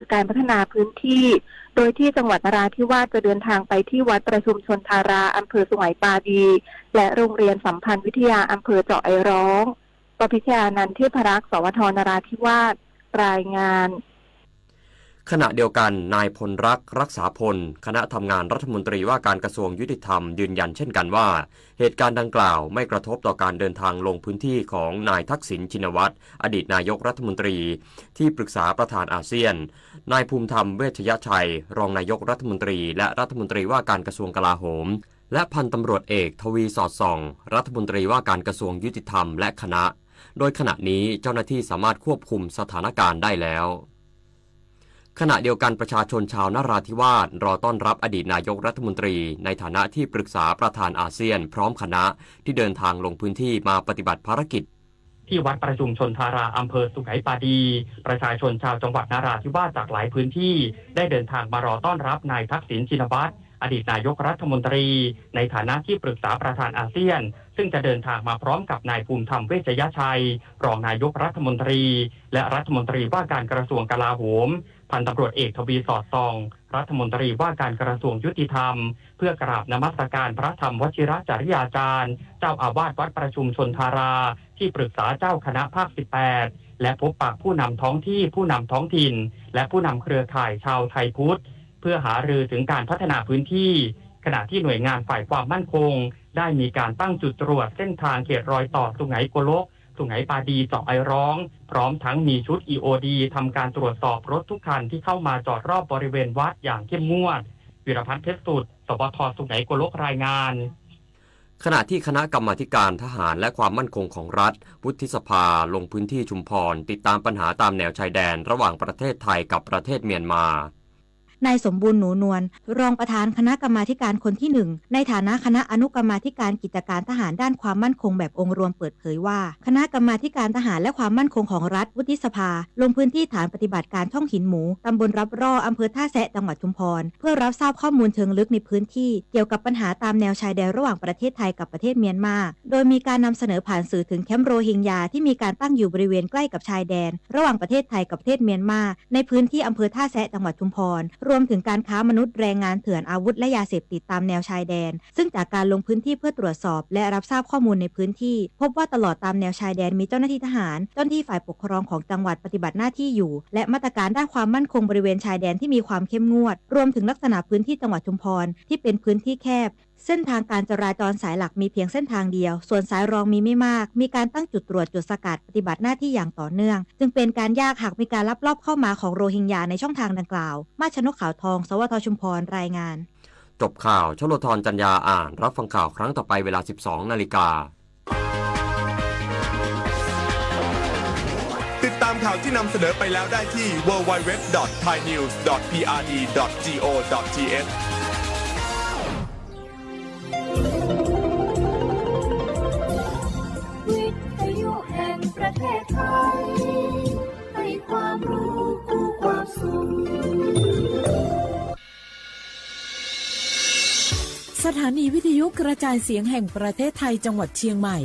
การพัฒนาพื้นที่ โดยที่จังหวัดนราธิวาสจะเดินทางไปที่วัดประชุมชนทารา อำเภอสุไหงปาดี และโรงเรียนสัมพันธ์วิทยา อำเภอเจาะไอร้อง กพิชยานันท์ เทพรักษ์ สวท นราธิวาส รายงาน ขณะเดียวกัน นายพลรักษ์ รักษาพล คณะทำงานรัฐมนตรีว่าการกระทรวงยุติธรรม ยืนยันเช่นกันว่า เหตุการณ์ดังกล่าวไม่กระทบต่อการเดินทางลงพื้นที่ของนายทักษิณ ชินวัตร อดีตนายกรัฐมนตรี ที่ปรึกษาประธานอาเซียน นายภูมิธรรม เวชยชัย รองนายกรัฐมนตรี และรัฐมนตรีว่าการกระทรวงกลาโหม และพันตำรวจเอก ทวี สอดส่อง รัฐมนตรีว่าการกระทรวงยุติธรรม และคณะ โดยขณะนี้เจ้าหน้าที่สามารถควบคุมสถานการณ์ได้แล้ว ขณะเดียวกันประชาชนชาวนราธิวาสรอต้อนรับอดีตนายกรัฐมนตรีในฐานะที่ปรึกษาประธานอาเซียนพร้อมคณะที่เดินทางลงพื้นที่มาปฏิบัติภารกิจ ที่วัดประชุมชนทาราม อำเภอสุไหงปาดี ประชาชนชาวจังหวัดนราธิวาสจากหลายพื้นที่ได้เดินทางมารอต้อนรับนายทักษิณ ชินวัตร อดีตนายกรัฐมนตรี ในฐานะที่ปรึกษาประธานอาเซียน ซึ่งจะเดินทางมาพร้อมกับนายภูมิธรรม เวชยชัย รองนายกรัฐมนตรี และรัฐมนตรีว่าการกระทรวงกลาโหม พันตำรวจเอก ทวี สอดส่อง รัฐมนตรีว่าการกระทรวงยุติธรรม เพื่อกราบนมัสการพระธรรมวชิรจริยาจารย์ เจ้าอาวาสวัดประชุมชนทารา ที่ปรึกษาเจ้าคณะภาค สิบแปด และพบปะผู้นำท้องที่ ผู้นำท้องถิ่น และผู้นำเครือข่ายชาวไทยพุทธ เพื่อหารือถึงการพัฒนาพื้นที่ ขณะที่หน่วยงานฝ่ายความมั่นคง ได้มีการตั้งจุดตรวจเส้นทางเขตรอยต่อสุไหงโกลก สุไหงปาดี เจาะไอร้อง พร้อมทั้งมีชุด อี โอ ดี ทำการตรวจสอบรถทุกคันที่เข้ามาจอดรอบบริเวณวัดอย่างเข้มงวด วีรพัฒน์ เพชรสุด สวท สุไหงโกลก รายงาน ขณะที่คณะกรรมาธิการทหารและความมั่นคงของรัฐ วุฒิสภา ลงพื้นที่ชุมพร ติดตามปัญหาตามแนวชายแดนระหว่างประเทศไทยกับประเทศเมียนมา นายสมบูรณ์ หนูนวล รองประธานคณะกรรมาธิการคนที่หนึ่ง ในฐานะคณะอนุกรรมาธิการกิจการทหารด้านความมั่นคงแบบองค์รวมเปิดเผยว่า คณะกรรมาธิการทหารและความมั่นคงของรัฐ วุฒิสภา ลงพื้นที่ฐานปฏิบัติการช่องหินหมู ตำบลรับร่อ อำเภอท่าแซะ จังหวัดชุมพร เพื่อรับทราบข้อมูลเชิงลึกในพื้นที่ เกี่ยวกับปัญหาตามแนวชายแดนระหว่างประเทศไทยกับประเทศเมียนมา โดยมีการนำเสนอผ่านสื่อถึงแคมป์โรฮิงญาที่มีการตั้งอยู่บริเวณใกล้กับชายแดน ระหว่างประเทศไทยกับประเทศเมียนมา ในพื้นที่อำเภอท่าแซะ จังหวัดชุมพร รวมถึงการค้ามนุษย์ แรงงานเถื่อน อาวุธและยาเสพติดตามแนวชายแดน ซึ่งจากการลงพื้นที่เพื่อตรวจสอบและรับทราบข้อมูลในพื้นที่ พบว่าตลอดตามแนวชายแดนมีเจ้าหน้าที่ทหาร เจ้าหน้าที่ฝ่ายปกครองของจังหวัดปฏิบัติหน้าที่อยู่ และมาตรการด้านความมั่นคงบริเวณชายแดนที่มีความเข้มงวด รวมถึงลักษณะพื้นที่จังหวัดชุมพรที่เป็นพื้นที่แคบ เส้นทางการจราจรสายหลักมีเพียงเส้นทางเดียว ส่วนสายรองมีไม่มาก มีการตั้งจุดตรวจจุดสกัดปฏิบัติหน้าที่อย่างต่อเนื่อง จึงเป็นการยากหากมีการลักลอบเข้ามาของโรฮิงญาในช่องทางดังกล่าว มาชนกขาวทอง สวท ชุมพร รายงาน จบข่าว ชโลธร จันยา อ่าน รับฟังข่าวครั้งต่อไปเวลา สิบสองนาฬิกา ติดตามข่าวที่นำเสนอไปแล้วได้ที่ ดับเบิลยู ดับเบิลยู ดับเบิลยู ดอท ไทยนิวส์ ดอท พีอาร์ดี ดอท จี โอ ดอท ที เอช วิทยุแห่งประเทศไทย ให้ความรู้คู่ความสุข สถานีวิทยุกระจายเสียงแห่งประเทศไทยจังหวัดเชียงใหม่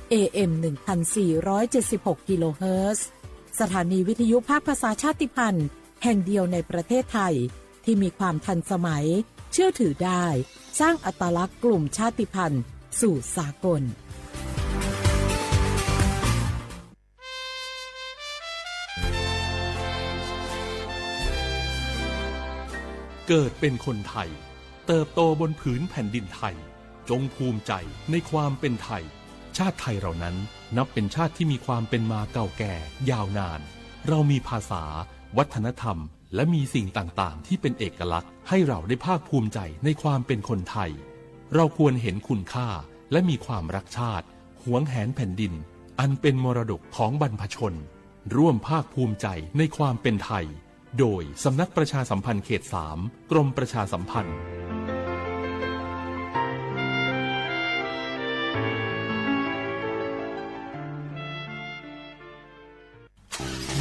เอ เอ็ม หนึ่งพันสี่ร้อยเจ็ดสิบหก กิโลเฮิรตซ์ สถานีวิทยุภาคภาษาชาติพันธุ์แห่งเดียวในประเทศไทย ที่มีความทันสมัย เชื่อถือได้ สร้างอัตลักษณ์กลุ่มชาติพันธุ์สู่สากล เกิดเป็นคนไทย เติบโตบนผืนแผ่นดินไทย จงภูมิใจในความเป็นไทย ชาติไทยเรานั้นนับเป็นชาติที่มีความเป็นมาเก่าแก่ยาวนาน เรามีภาษา วัฒนธรรม และมีสิ่งต่างๆ ที่เป็นเอกลักษณ์ ให้เราได้ภาคภูมิใจในความเป็นคนไทย เราควรเห็นคุณค่า และมีความรักชาติ หวงแหนแผ่นดิน อันเป็นมรดกของบรรพชน ร่วมภาคภูมิใจในความเป็นไทย โดยสำนักประชาสัมพันธ์เขตสาม กรมประชาสัมพันธ์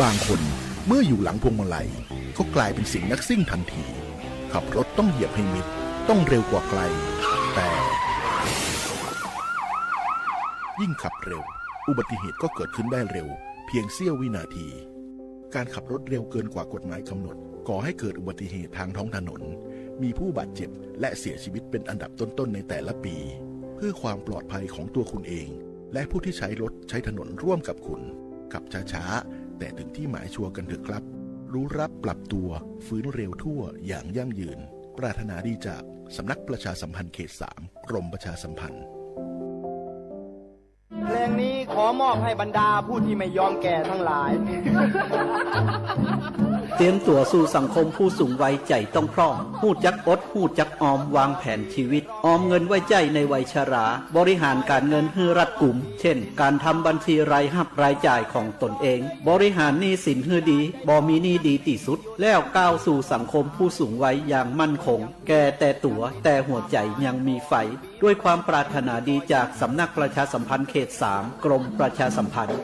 บางคนเมื่ออยู่หลังพวงมาลัย ก็กลายเป็นเสียงนักซิ่งทันที ขับรถต้องเหยียบให้มิด ต้องเร็วกว่าใคร แต่ ยิ่งขับเร็ว อุบัติเหตุก็เกิดขึ้นได้เร็ว เพียงเสี้ยววินาที การขับรถเร็วเกินกว่ากฎหมายกำหนด ก่อให้เกิดอุบัติเหตุทางท้องถนน มีผู้บาดเจ็บและเสียชีวิตเป็นอันดับต้นๆในแต่ละปี เพื่อความปลอดภัยของตัวคุณเอง และผู้ที่ใช้รถใช้ถนนร่วมกับคุณ ขับช้าๆ แต่ถึงที่หมายชัวร์กันเถอะครับ รู้รักปรับตัว ฟื้นเร็วทั่วอย่างยั่งยืน ปรารถนาดีจากสำนักประชาสัมพันธ์เขตสาม กรมประชาสัมพันธ์ เพลงนี้ขอมอบให้บรรดาผู้ที่ไม่ยอมแก่ทั้งหลาย เตรียมตั๋วสู่สังคมผู้สูงวัยใจ๋ต้องพร่อง ฮู้จักอด ฮู้จักออม วางแผนชีวิต ออมเงินไว้ใจ๊ในวัยชรา บริหารการเงินหื้อรัดกุม เช่น การทำบัญชีรายฮับรายจ่ายของตนเอง บริหารหนี้สินหื้อดี บ่มีหนี้ดีตี้สุด แล้วก้าวสู่สังคมผู้สูงวัยอย่างมั่นคง แก่แต่ตั๋ว แต่หัวใจ๋ยังมีไฟ ด้วยความปรารถนาดีจากสำนักประชาสัมพันธ์เขตสาม กรมประชาสัมพันธ์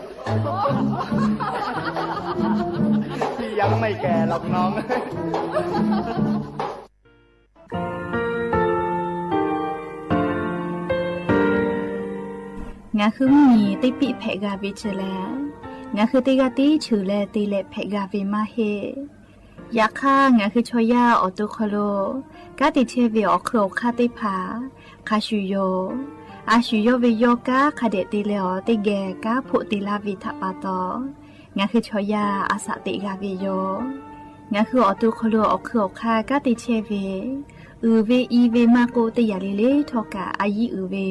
พี่ยังไม่แก่หรอกน้อง Ngaˬ hui mvuhˇ miˬ teˇ piˆ hpehꞈ g'a ve chi lehˬ, ngaˬ hui teˇ g'aˇ tiˉ cheuˬ leh te leh hpehꞈ g'a ve maˇ heˆ. Yaꞈ hk'aˇ, ngaˬ hui chaw yaˇ awˬ to hk'aw lo kanˉ te chehˇ ve awˬ hk'eun awˬ hk'aˇ teˇ hpaˍ hk'a shuˍ yoˬ. A shu yawˇ ve yawˇ kanˉ hk'a dehꞈ te leh awˬ teˇ geh kanˉ hpoˆ te laˇ ve htaꞈ pa taw, ngaˬ hui chaw yaˇ a shaꞈ teꞈ g'a ve yoˬ. Ngaˬ hui awˬ to hk'aw lo awˬ hk'eun awˬ hk'aˇ kanˉ te chehˇ ve, uiˍ ve i ve maˇ k'oˆ, teˇ yanˇ le le htawˇ kaꞈ a yiˉ uiˍ ve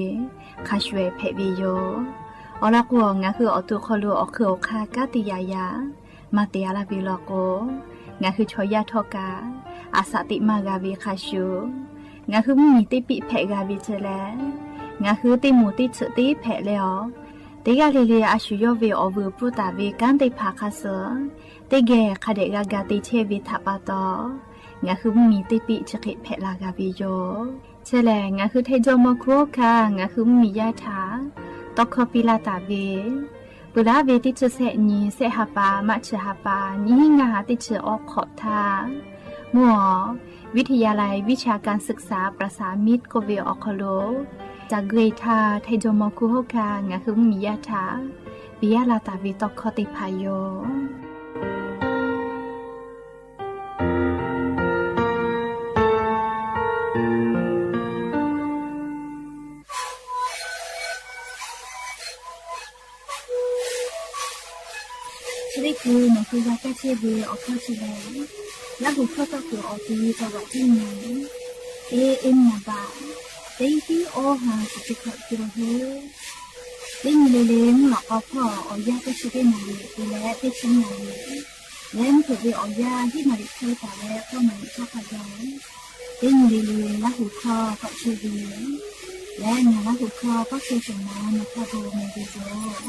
hk'a shuˍ ehˍ hpehꞈ ve yoˬ. Awˬ lawn k'o, ngaˬ hui awˬ to hk'aw lo awˬ hk'eun awˬ hk'aˇ kanˉ te yaꞈ yaꞈ maˇ te a laˇ ve law k'o, ngaˬ hui chaw yaˇ htawˇ kaꞈ a shaꞈ teꞈ maˇ g'a ve hk'a shuˍ, ngaˬ hui mvuhˇ miˬ teˇ piˆ hpehꞈ g'a ve chi lehˬ, ngaˬ hui teˇ moˍ teˇ tsuhꞈ teˇ hpehꞈ leh awˬ, teˇ g'aˇ le le a shu yawˇ ve awˬ vuiˬ pfuhˇ taˍ ve kanˉ teˇ hpaˍ hk'a suh teˇ geh hk'a dehꞈ g'a ga te chehˇ ve htaꞈ pa taw, ngaˬ hui mvuhˇ miˬ teˇ piˆ chi hk'e hpehꞈ la g'a ve yoˬ. Chi lehˬ, ngaˬ hui Htaiˇ jawˇ mawˇ hkuˇ hawˉ hkanˇ ngaˬ hui mvuhˇ miˬ yaˇ htaꞈ tawˇ hkawˇ piˇ laˇ taˍ ve, peuˬ laˉ ve teˇ chi sehˆ nyi, sehˆ ha pa, March ha pa, nyiˇ hinˉ ngaˇ ha teˇ chi awˬ hk'awꞈ htaˇ, mvuhˇ awˬ วิทยาลัยวิชาการศึกษาประสานมิตร k'oˆ ve awˬ hk'aw lo, caˬ gui htaˇ Htaiˇ jawˇ mawˇ hkuˇ hawˉ hkanˇ ngaˬ hui mvuhˇ miˬ yaˇ htaꞈ piˇ laˇ taˍ ve tawˇ hkawˇ teˇ hpaˍ yoˬ. Chi teˇ hkui nawˬ hui g'a kaˇ chehˇ ve awˬ hkawˇ chi lehˬ, Laˇ huˍ hkawˇ tawˇ kuiˬ awˬ ti taw g'aꞈ tiˉ nyi, teˇ eˉ nyi baꞈ, teˇ tiˉ awˇ ha shiˍ chi hkawꞈ te la heˆ. Teˇ nyi le le mvuhˇ lawꞈ k'aw hpawˇ awˬ yanˇ teˇ chi teˇ naˍ riˍ te leh teˇ chi naˍ riˍ, leh mvuhˇ hpeuꞈ ve awˬ yanˇ hiˉ naˍ riˍ hk'e taˍ leh k'awˇ naˍ riˍ hk'aˇ hk'a gaˬ, teˇ nyi le le Laˇ huˍ hkawˇ k'awꞈ chehˇ ve, leh ngaˬ Laˇ huˍ hkawˇ k'awˇ chehˇ shawˍ naˍ nawˬ htaꞈ bon meh ve yoˬ.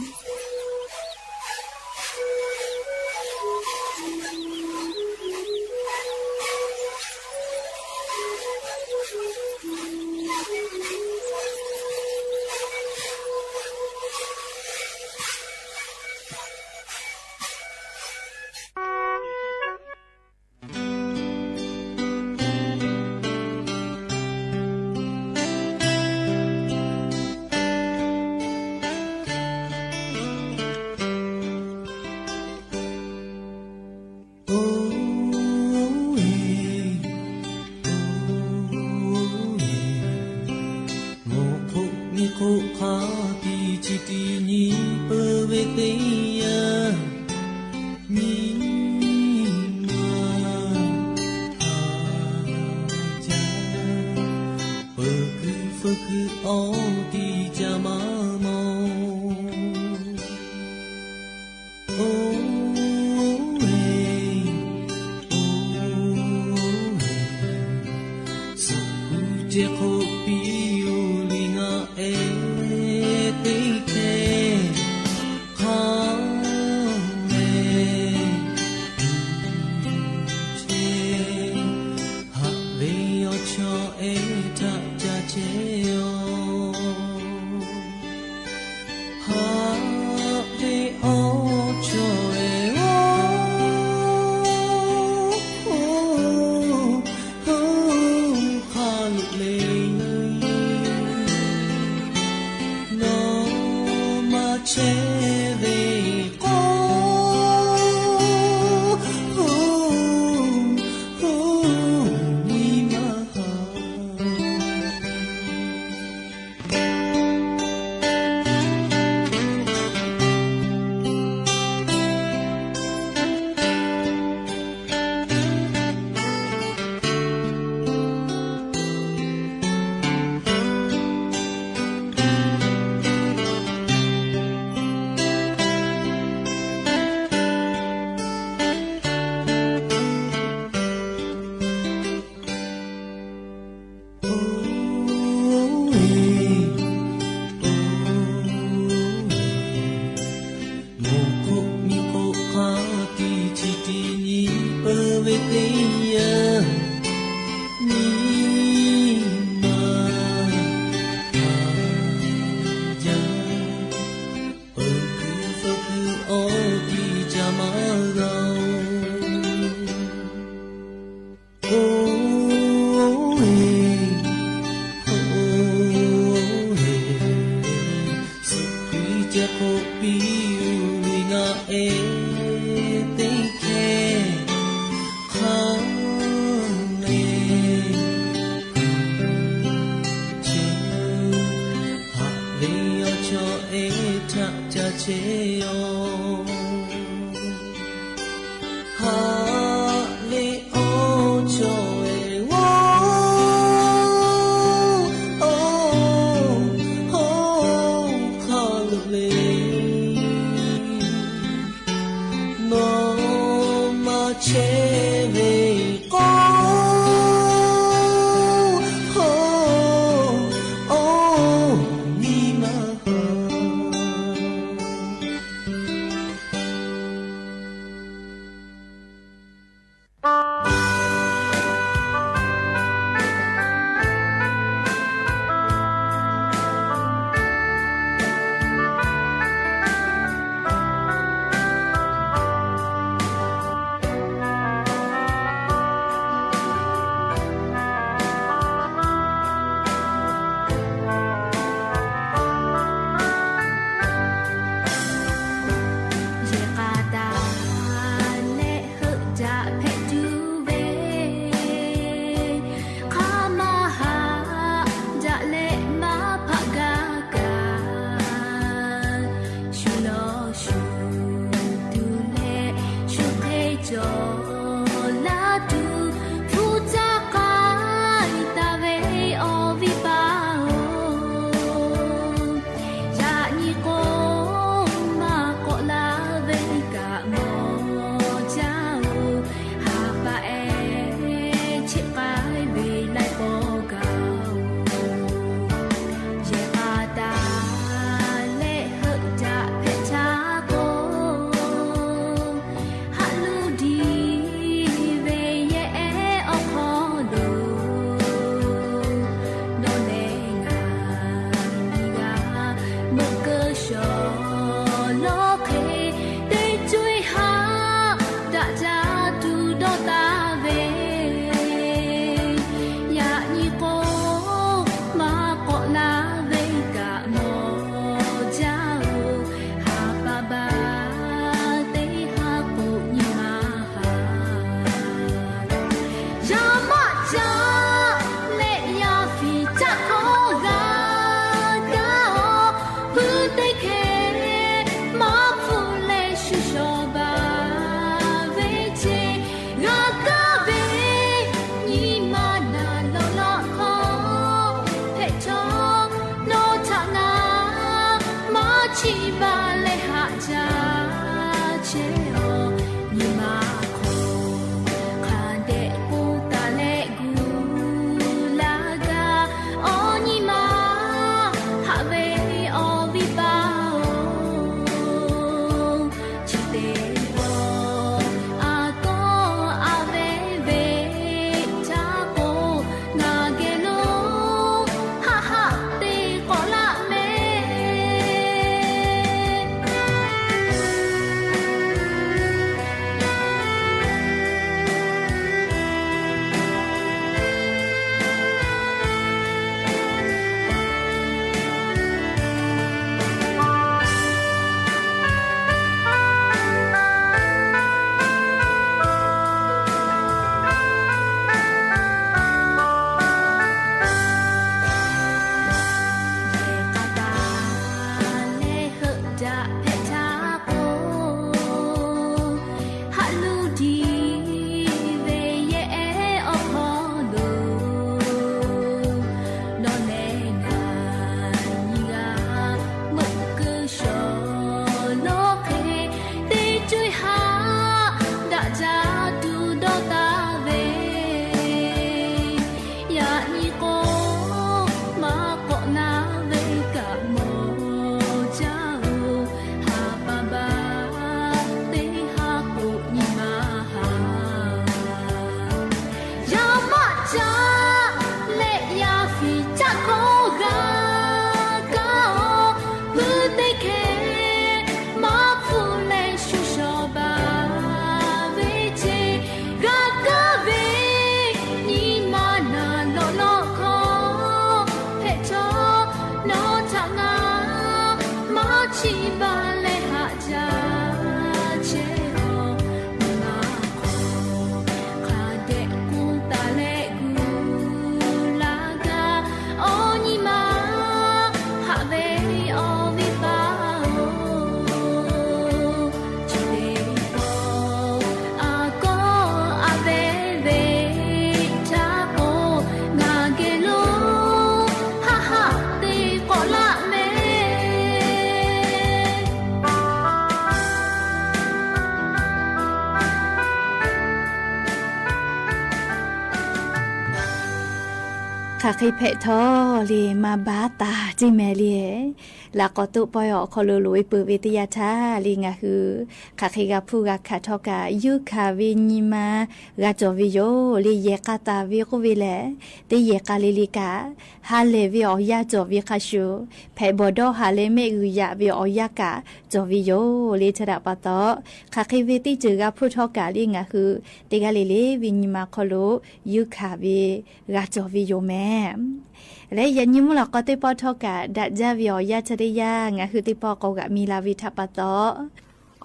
Mawˬ hk'oˆ nyi hk'oˆ hk'a tiꞈ chi tiꞈ nyi peuˬ ve teˇ yanˇ, nyi ma a ca peuˬ kuiˬ feu kuiˬ awˬ tiꞈ ca maˇ mawˬ. Oˇ ve, oˇ ve, suꞈ kuˬ ceh hk'oˆ piˇ oˬ liꞈ ngaˬ ehˉ teˇ hkeh hk'a meh chehˇ, haꞈ ve awˬ chaw ehˉ htaꞈ ca chehˇ oˬ. Haꞈ ve awˬ chaw ehˉ oˬ, hk'a luꞈ le nawˬ maˇ chehˇ ve k'o, Oˇ ve, oˇ ve, Yeˍsuˆ Hkriꞈ ceh k'oˆ piˇ ve ngaˬ ehˉ teˇ hkehˇ hk'a lehˬ, haꞈ ve awˬ chaw ehˉ htaꞈ ca chehˇ-oˬ. Haꞈ ve awˬ chaw ehˉ-oˬ, oˇ hk'a lo lehˬ, Hk'aˬ hk'e hpehꞈ htawˇ le, maˇ baˉ taˍ ceˇ mehˍ le. Laꞈ k'awꞈ toˆ pawehˇ awˬ hk'aw lo loꞈ e peuˬ ve teˇ yanˇ htaˇ le, ngaˬ hui hk'aˬ hk'e g'a hpuˇ g'a hkanˍ htawˇ kaꞈ, yuˇ hkanˍ ve nyi ma g'a cawˬ ve yoˬ le. Yehˬ k'a taˍ ve k'oˆ ve lehˬ, teˇ yehˬ k'a le le kaꞈ, ha lehˬ ve awˬ yanˇ cawˬ ve hk'a shuˍ, hpehꞈ bawˬ dawˇ haˍ leh mehˆ g'uiˬ yaꞈ ve awˬ yanˇ kaꞈ cawˬ ve yoˬ le. Chi htaꞈ pa taw, hk'aˬ hk'e ve teˇ ceuˬ g'a hpuˇ htawˇ kaꞈ le, ngaˬ hui teˇ g'aˇ le le ve nyi ma hk'aw lo yuˇ hkanˍ ve g'a cawˬ ve yoˬ mehˍ. Leh yaꞈ nyi mvuhˇ lawꞈ k'aw teˇ pawˆ htawˇ kaꞈ, daꞈ jaˇ ve awˬ yanˇ chi teˇ yanˇ ngaˬ hui teˇ pawˆ k'awꞈ g'aꞈ mi la ve htaꞈ pa taw,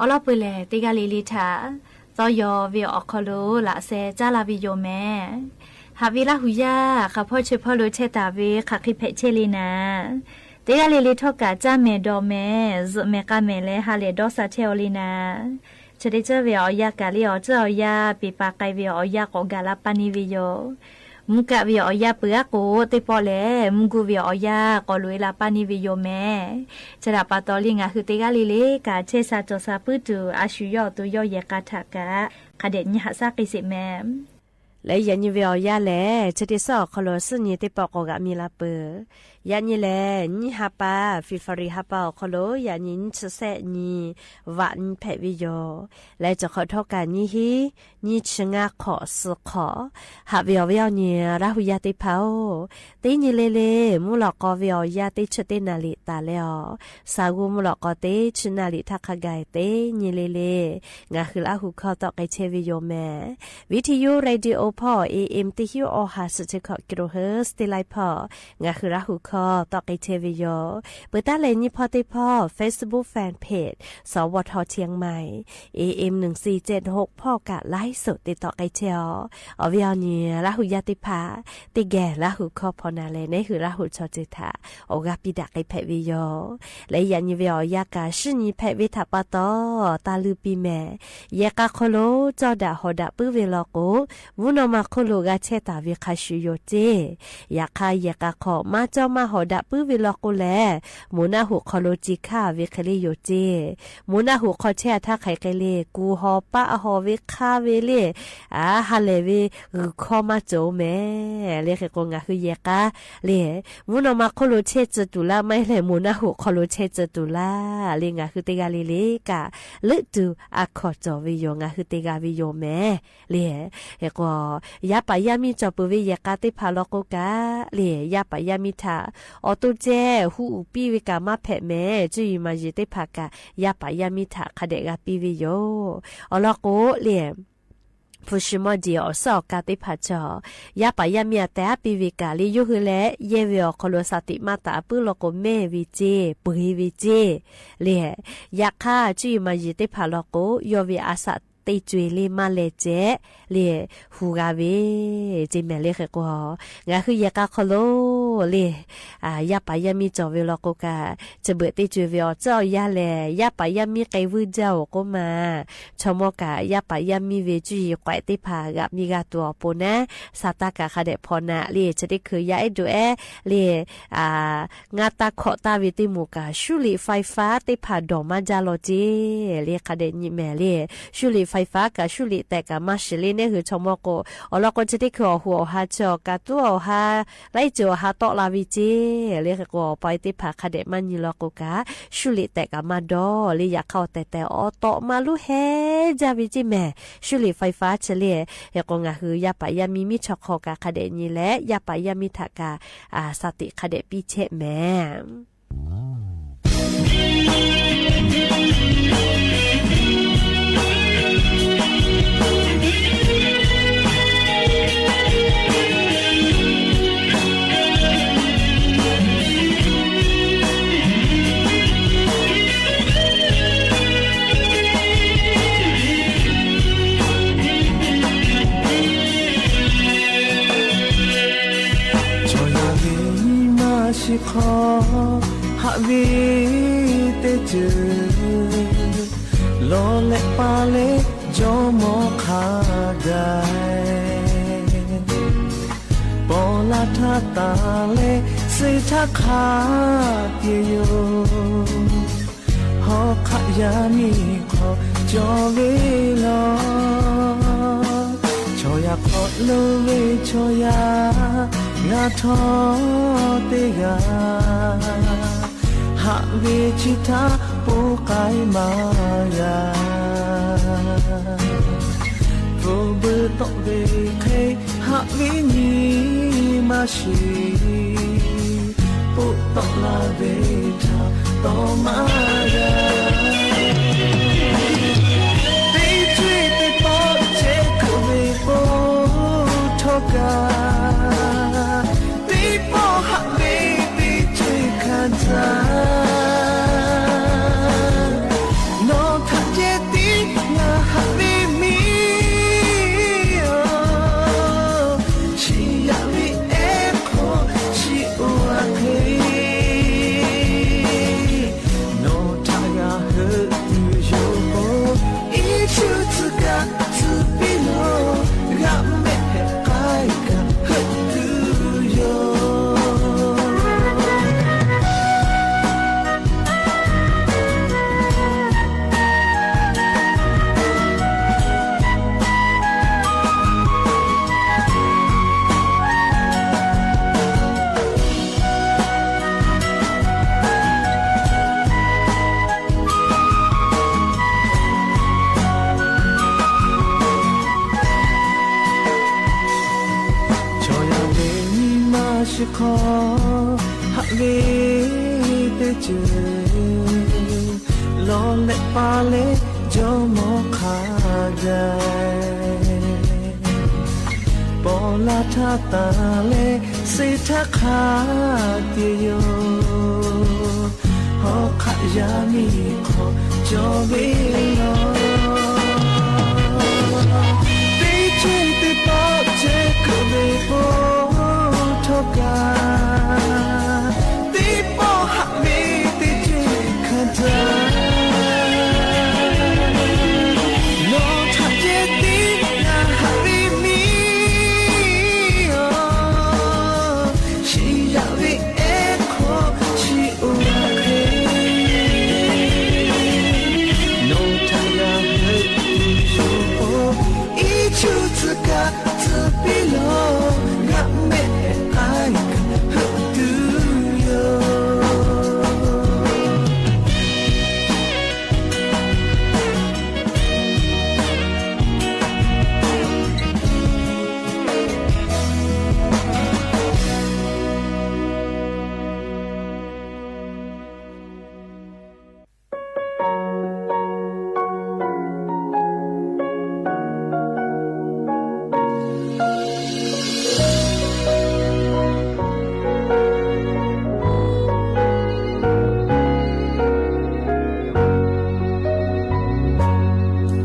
awˬ lawn peuˬ lehˬ, teˇ g'aˇ le le htaꞈ tawˇ yaw ve awˬ hk'aw lo laꞈ sheh caˉ la ve yoˬ mehˍ. Haꞈ ve Laˇ hu yaˇ, hk'aˬ hpawˇ chi hpawˇ lo chehˇ taˍ ve hk'aˬ hk'e hpehꞈ chehˇ le naˍ, teˇ g'aˇ le le htawˇ kaꞈ caˇ mehˍ dawˬ mehˍ, zuhꞈ mehˍ k'a mehˍ leh ha lehˬ dawˇ sha chehˇ aw le naˍ. Chi teˇ ceuˬ ve awˬ yanˇ kaꞈ le, awˬ ceuˬ awˬ yanˇ peˍ paˍ k'ai ve awˬ yanˇ k'awꞈ gaˬ la paˇ neˇ ve yoˬ. Mvuhˇ kaˆ ve awˬ yanˇ peuˬ aˉ k'o, teˇ pawˆ lehˬ mvuhˇ guˇ ve awˬ yanˇ k'awꞈ loꞈ e la paˇ neˇ ve yoˬ mehˍ. Chi htaꞈ pa taw le, ngaˬ hui teˇ g'aˇ le le kaꞈ chehˇ sha cawˬ sha puiˉ tuˬ, a shu yawˇ awˬ to yawˇ yehˬ k'a htaꞈ kaꞈ hk'a dehꞈ nyi haꞈ shaˉ k'ai sheˍ mehˍ. Leh yaꞈ nyi ve awˬ yanˇ lehˬ, chi teˇ suhˉ awˬ hk'aw lo suhˉ nyi teˇ pawˆ k'awꞈ g'aꞈ mi la peuˬ. Yaꞈ nyi lehˬ, nyiˇ ha pa, February ha pa awˬ hk'aw lo yaꞈ nyi nyiˇ chi shehˆ nyi vaꞈ nyi hpehꞈ ve yoˬ. Leh cawˬ hk'awꞈ htawˇ kaꞈ nyiˇ hinˉ nyiˇ chi ngaˇ hk'awꞈ suh hk'awꞈ. Haꞈ ve awˬ viˉ awˬ nyi Laˇ hu yaˇ teˇ hpaˍ-oˬ, teˇ nyi le le mvuhˇ lawꞈ k'aw ve awˬ yanˇ teˇ chi teˇ naˍ riˍ taˍ leh awˬ, shaˍ g'uˇ mvuhˇ lawꞈ k'aw teˇ chi naˍ riˍ htaˇ hk'a gaˬ teˇ nyi le le ngaˬ hui Laˇ hu hkawˇ tawˆ k'ai chehˇ ve yoˬ mehˍ. Viˉ hti yuˇ radio hpawˇ A M teˇ hinˉ awˬ ha suhˍ chi hkawꞈ kilohertz teˇ laiˉ hpawˇ ngaˬ hui Laˇ hu hkawˇ tawˆ k'ai chehˇ ve yoˬ. Peuˬ taˉ leh nyiˇ hpawˇ teˇ hpawˇ Facebook fan page สวท เชียงใหม่ A M หนึ่งสี่เจ็ดหก hpawˇ kaꞈ ไลฟ์สด te tawˆ k'ai chehˇ aw. Awˬ viˉ awˬ nyi Laˇ hu yaˇ teˇ hpaˍ, teˇ geh Laˇ hu hkawˇ hpaw na leh, neˉ hui Laˇ hu chaw ceuˬ htaꞈ awˬ g'aˇ piˇ daꞈ k'ai hpehꞈ ve yoˬ. Leh yaꞈ nyi ve awˬ yanˇ kaꞈ shinˉ nyi hpehꞈ ve htaꞈ pa taw, taˇ luˇ piˇ mehˍ. Yehˬ k'a hk'aw lo cawˇ daꞈ hawˍ daꞈ puiˉ ve law k'o, mvuhˇ naw ma hk'oˆ lo g'a chehˇ taˍ ve hk'a shuˍ yoˬ ceˇ. Yaꞈ hk'aˇ, yehˬ k'a hk'aw maˇ cawˇ maˇ hawˍ daꞈ puiˉ ve law k'o lehˬ, moˍ naˆ hoꞈ hk'aw lo ce hkaˇ ve hk'e le yoˬ ceˇ. Moˍ naˆ hoꞈ hk'aw chehˇ a htaˇ hk'aˬ hk'e le, kuˬ hawˍ paˆ hawˍ ve hk'aˇ ve le, a ha lehˬ ve g'uiˬ hkawˇ maˇ cawˬ mehˍ. Le hk'e k'o, ngaˬ hui yehˬ k'a le, mvuhˇ naw ma hk'oˆ lo chehˇ tcuh tuˬ laˇ, maˇ heˆ leh moˍ naˆ hoꞈ hk'aw lo chehˇ tcuh tuˬ laˇ le, ngaˬ hui teˇ g'aˇ le le kaꞈ leuˆ tuˬ a hkawnˍ cawˬ ve yoˬ, ngaˬ hui te g'a ve yoˬ mehˍ. Le, hk'e k'o, yaˇ paˍ yaˇ miˇ cawˬ peuˬ ve yehˬ k'a teˇ hpaˍ law k'o kaꞈ le, yaˇ paˍ yaˇ miˇ htaꞈ awˬ to ceh hu uiˍ piˇ ve kaꞈ maˇ hpehꞈ mehˍ. Cuˇ yiˍ maˍ yiˍ teˇ hpaˍ kaꞈ yaˇ paˍ yaˇ miˇ htaꞈ hk'a dehꞈ g'a piˇ ve yoˬ. Awˬ lawn k'o le, hpu shi mawˇ jeˬ awˬ suhˉ awˬ ka teˇ hpaˍ chaw, yaˇ paˍ yaˇ miˇ a tehˬ aˉ piˇ ve kaꞈ le, yawˇ hui leh yehˇ ve awˬ hk'aw lo shaˍ tiꞈ maˇ taˍ puiˉ law k'o, mehˇ ve ceˇ, peu eˬ ve ceˇ le. Yaꞈ hk'aˇ, cuˇ yiˍ maˍ yiˍ teˇ hpaˍ law k'o, yawˇ ve a shaꞈ teˇ co e le maˇ leh ceh le, hu g'a ve ceˇ mehˍ. Le hk'e k'o, ngaˬ hui yehˬ k'a hk'aw lo le, yaˇ paˍ yaˇ miˇ cawˬ ve law k'o kaꞈ, chi beuꞈ teˇ co e ve awˬ tcuhˉ awˬ yanˇ lehˬ, yaˇ paˍ yaˇ miˇ k'ai vuiˇ jaˇ-oˬ k'oˆ ma. Chaw mawˇ kaꞈ yaˇ paˍ yaˇ miˇ ve cuˇ yiˍ k'awehꞈ teˇ hpaˍ g'aꞈ miˇ g'a tuˬ awˬ pon naˉ, sa taˇ kaꞈ hk'a dehꞈ hpaw naꞈ le. Chi teˇ hkui yaˇ ehˉ duˬ ehˉ le, ngaˇ taˇ hkawꞈ taˇ ve teˇ moˍ kaꞈ, shuˉ liꞈ ไฟฟ้า teˇ hpaˍ dawˬ maˇ jaˇ law ceˇ le, hk'a dehꞈ nyi mehˍ le. Shuˉ liꞈ ไฟฟ้า kaꞈ shuˉ liꞈ tehꞈ kaꞈ maˇ shiˍ le, neˉ hui chaw mawˇ k'o. Awˬ lawn k'o, chi teˇ hkui awˬ hoꞈ awˬ ha chi awˬ ka tuˉ awˬ ha laiˉ ceuˬ awˬ ha tawˆ la ve ceˇ. Le hk'e k'o, awˬ pa e teˇ hpaˍ hk'a dehꞈ maˇ nyi law k'o kaꞈ, shuˉ liꞈ tehꞈ kaꞈ maˇ dawˇ le. Yaꞈ hk'aˇ, awˬ tehˬ tehˬ awˬ tawꞈ maˇ luˉ heˉ jaˇ ve ceˇ mehˍ. Shuˉ liꞈ ไฟฟ้า chi le, hk'e k'o, ngaˬ hui yaˇ paˍ yaˇ miˇ miˇ chaw hk'aw kaꞈ hk'a dehꞈ nyi leh, yaˇ paˍ yaˇ miˇ htaꞈ kaꞈ shaˍ tiꞈ hk'a dehꞈ piˇ chehˇ mehˍ. Chaw yaˇ ve nyi ma shiˍ hk'aw haꞈ ve teˇ ceuˬ, lawˬ leh pa leh jawˇmawˇ hk'a gaˬ, paw laˇ htaˇ taˍ leh suh htaˇ hk'a pyeˬ yoˬ. Hawˉ hk'aˆ yaˇ miˇ hk'aw cawˬ ve law, chaw Chaw yaˇ hk'aw lo ve chaw yaˇ, ngaˬ htawˇ teˇ g'aˇ haꞈ ve chi htaˇ poˇ k'ai maˇ g'a. Pfuhˇ buiˇ tawˆ ve hk'e haꞈ ve nyi ma shiˍ, poˆ tawˆ la ve htaꞈ tawˇ maˇ g'a. Teˇ ceuˬ teˇ pawˆ chehˇ kuiˬ ve k'o htawˇ kaꞈ, teˇ pawˆ haꞈ ve teˇ ceuˬ hkanˍ caˇ. Nawˬ htaꞈ ceh tiˉ ngaˬ haꞈ ve miˇ-oˬ, chi yaꞈ ve ehˉ hk'aw chi oˇ a hk'e, nawˬ htaꞈ g'a heuˆ tuˬ yoˬ k'o, iˉ chuˇ tcuh kaꞈ tcuh piˇ loˬ, g'a mehˆ hpehꞈ k'ai kaꞈ heuˆ tuˬ yoˬ. Chaw yaˇ ve nyi ma shiˍ hk'aw haꞈ ve teˇ ceuˬ, lawˬ leh pa leh jawˇ mawˇ hk'a gaˬ, paw laˇ htaˇ tanˬ leh suh htaˇ hk'a tiꞈ yoˬ. Hawˉ hk'aˆ yaˇ miˇ hk'aw cawˬ ve yoˬ. Teˇ ceuˬ teˇ pawˆ chehˇ kuiˬ ve k'o htawˇ kaꞈ, teˇ pawˆ haꞈ ve teˇ ceuˬ hkanˍ caˇ. Nawˬ htaꞈ ceh tiˉ ngaˬ haꞈ ve miˇ-oˬ, chi yaꞈ ve ehˉ hk'aw chi oˇ a hk'e, nawˬ htaꞈ g'a heuˆ tuˬ yoˬ k'o, iˉ chuˇ tcuh kaꞈ tcuh piˇ loˬ, g'a mehˆ hpehꞈ k'ai kaꞈ heuˆ tuˬ yoˬ.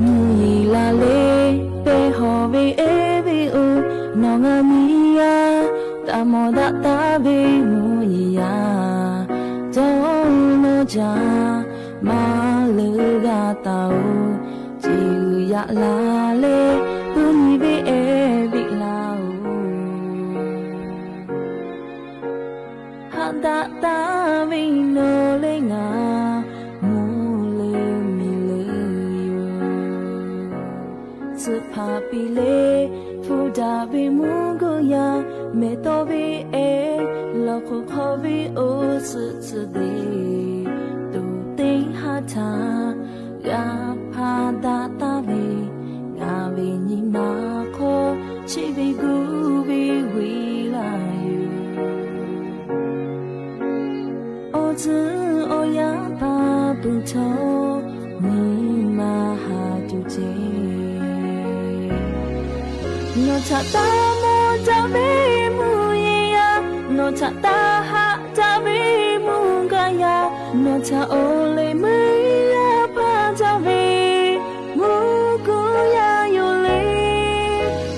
Mvuhˇ yeˬ la leh pehˇ hawˬ ve ehˉ ve-oˬ, nawˬ ngaˬ miˇ yaˇ taˇ mawˬ daꞈ taˍ ve mvuhˇ yeˬ yaˇ, dawˇ nawˇ jaˇ maˇ leuˬ g'a taˍ-oˬ. Ceˬ uiˍ yaꞈ la leh puˇ nyi ve ehˉ ve laˇ-oˬ, haꞈ daꞈ taˍ ve nawˬ leh ngaˬ mvuhˇ leuˬ miˬ leuˬ yoˬ. Tcuhˆ hpaˍ piˇ leh hpu daꞈ ve mvuhˇ guˇ yaˇ, mehˬ tawˇ ve ehˉ lawˬ hk'oꞈ hk'aw ve awˬ suhˍ tcuhˆ deꞈ, toꞈ teˇ haˉ htaꞈ g'a hpaˇ daꞈ taˍ ve, ngaˬ ve nyi ma hk'aw chi ve gu ve ve laˇ yoˬ. Awˬ tcuhˉ awˬ yanˇ hpaˇ tuˬ htawˇ, nyi ma haˍ tuˬ ceˇ. Nawˬ htaꞈ taˇ mawˬ daꞈ ve mvuhˇ yeˬ yaˇ, nawˬ htaꞈ taˇ haꞈ daꞈ ve mvuhˇ gaˇ yaˇ, nawˬ htaꞈ awˬ lehˬ meuˇ yaˇ hpaˇ daꞈ ve mvuhˇ guˇ yaˇ yoˬ le.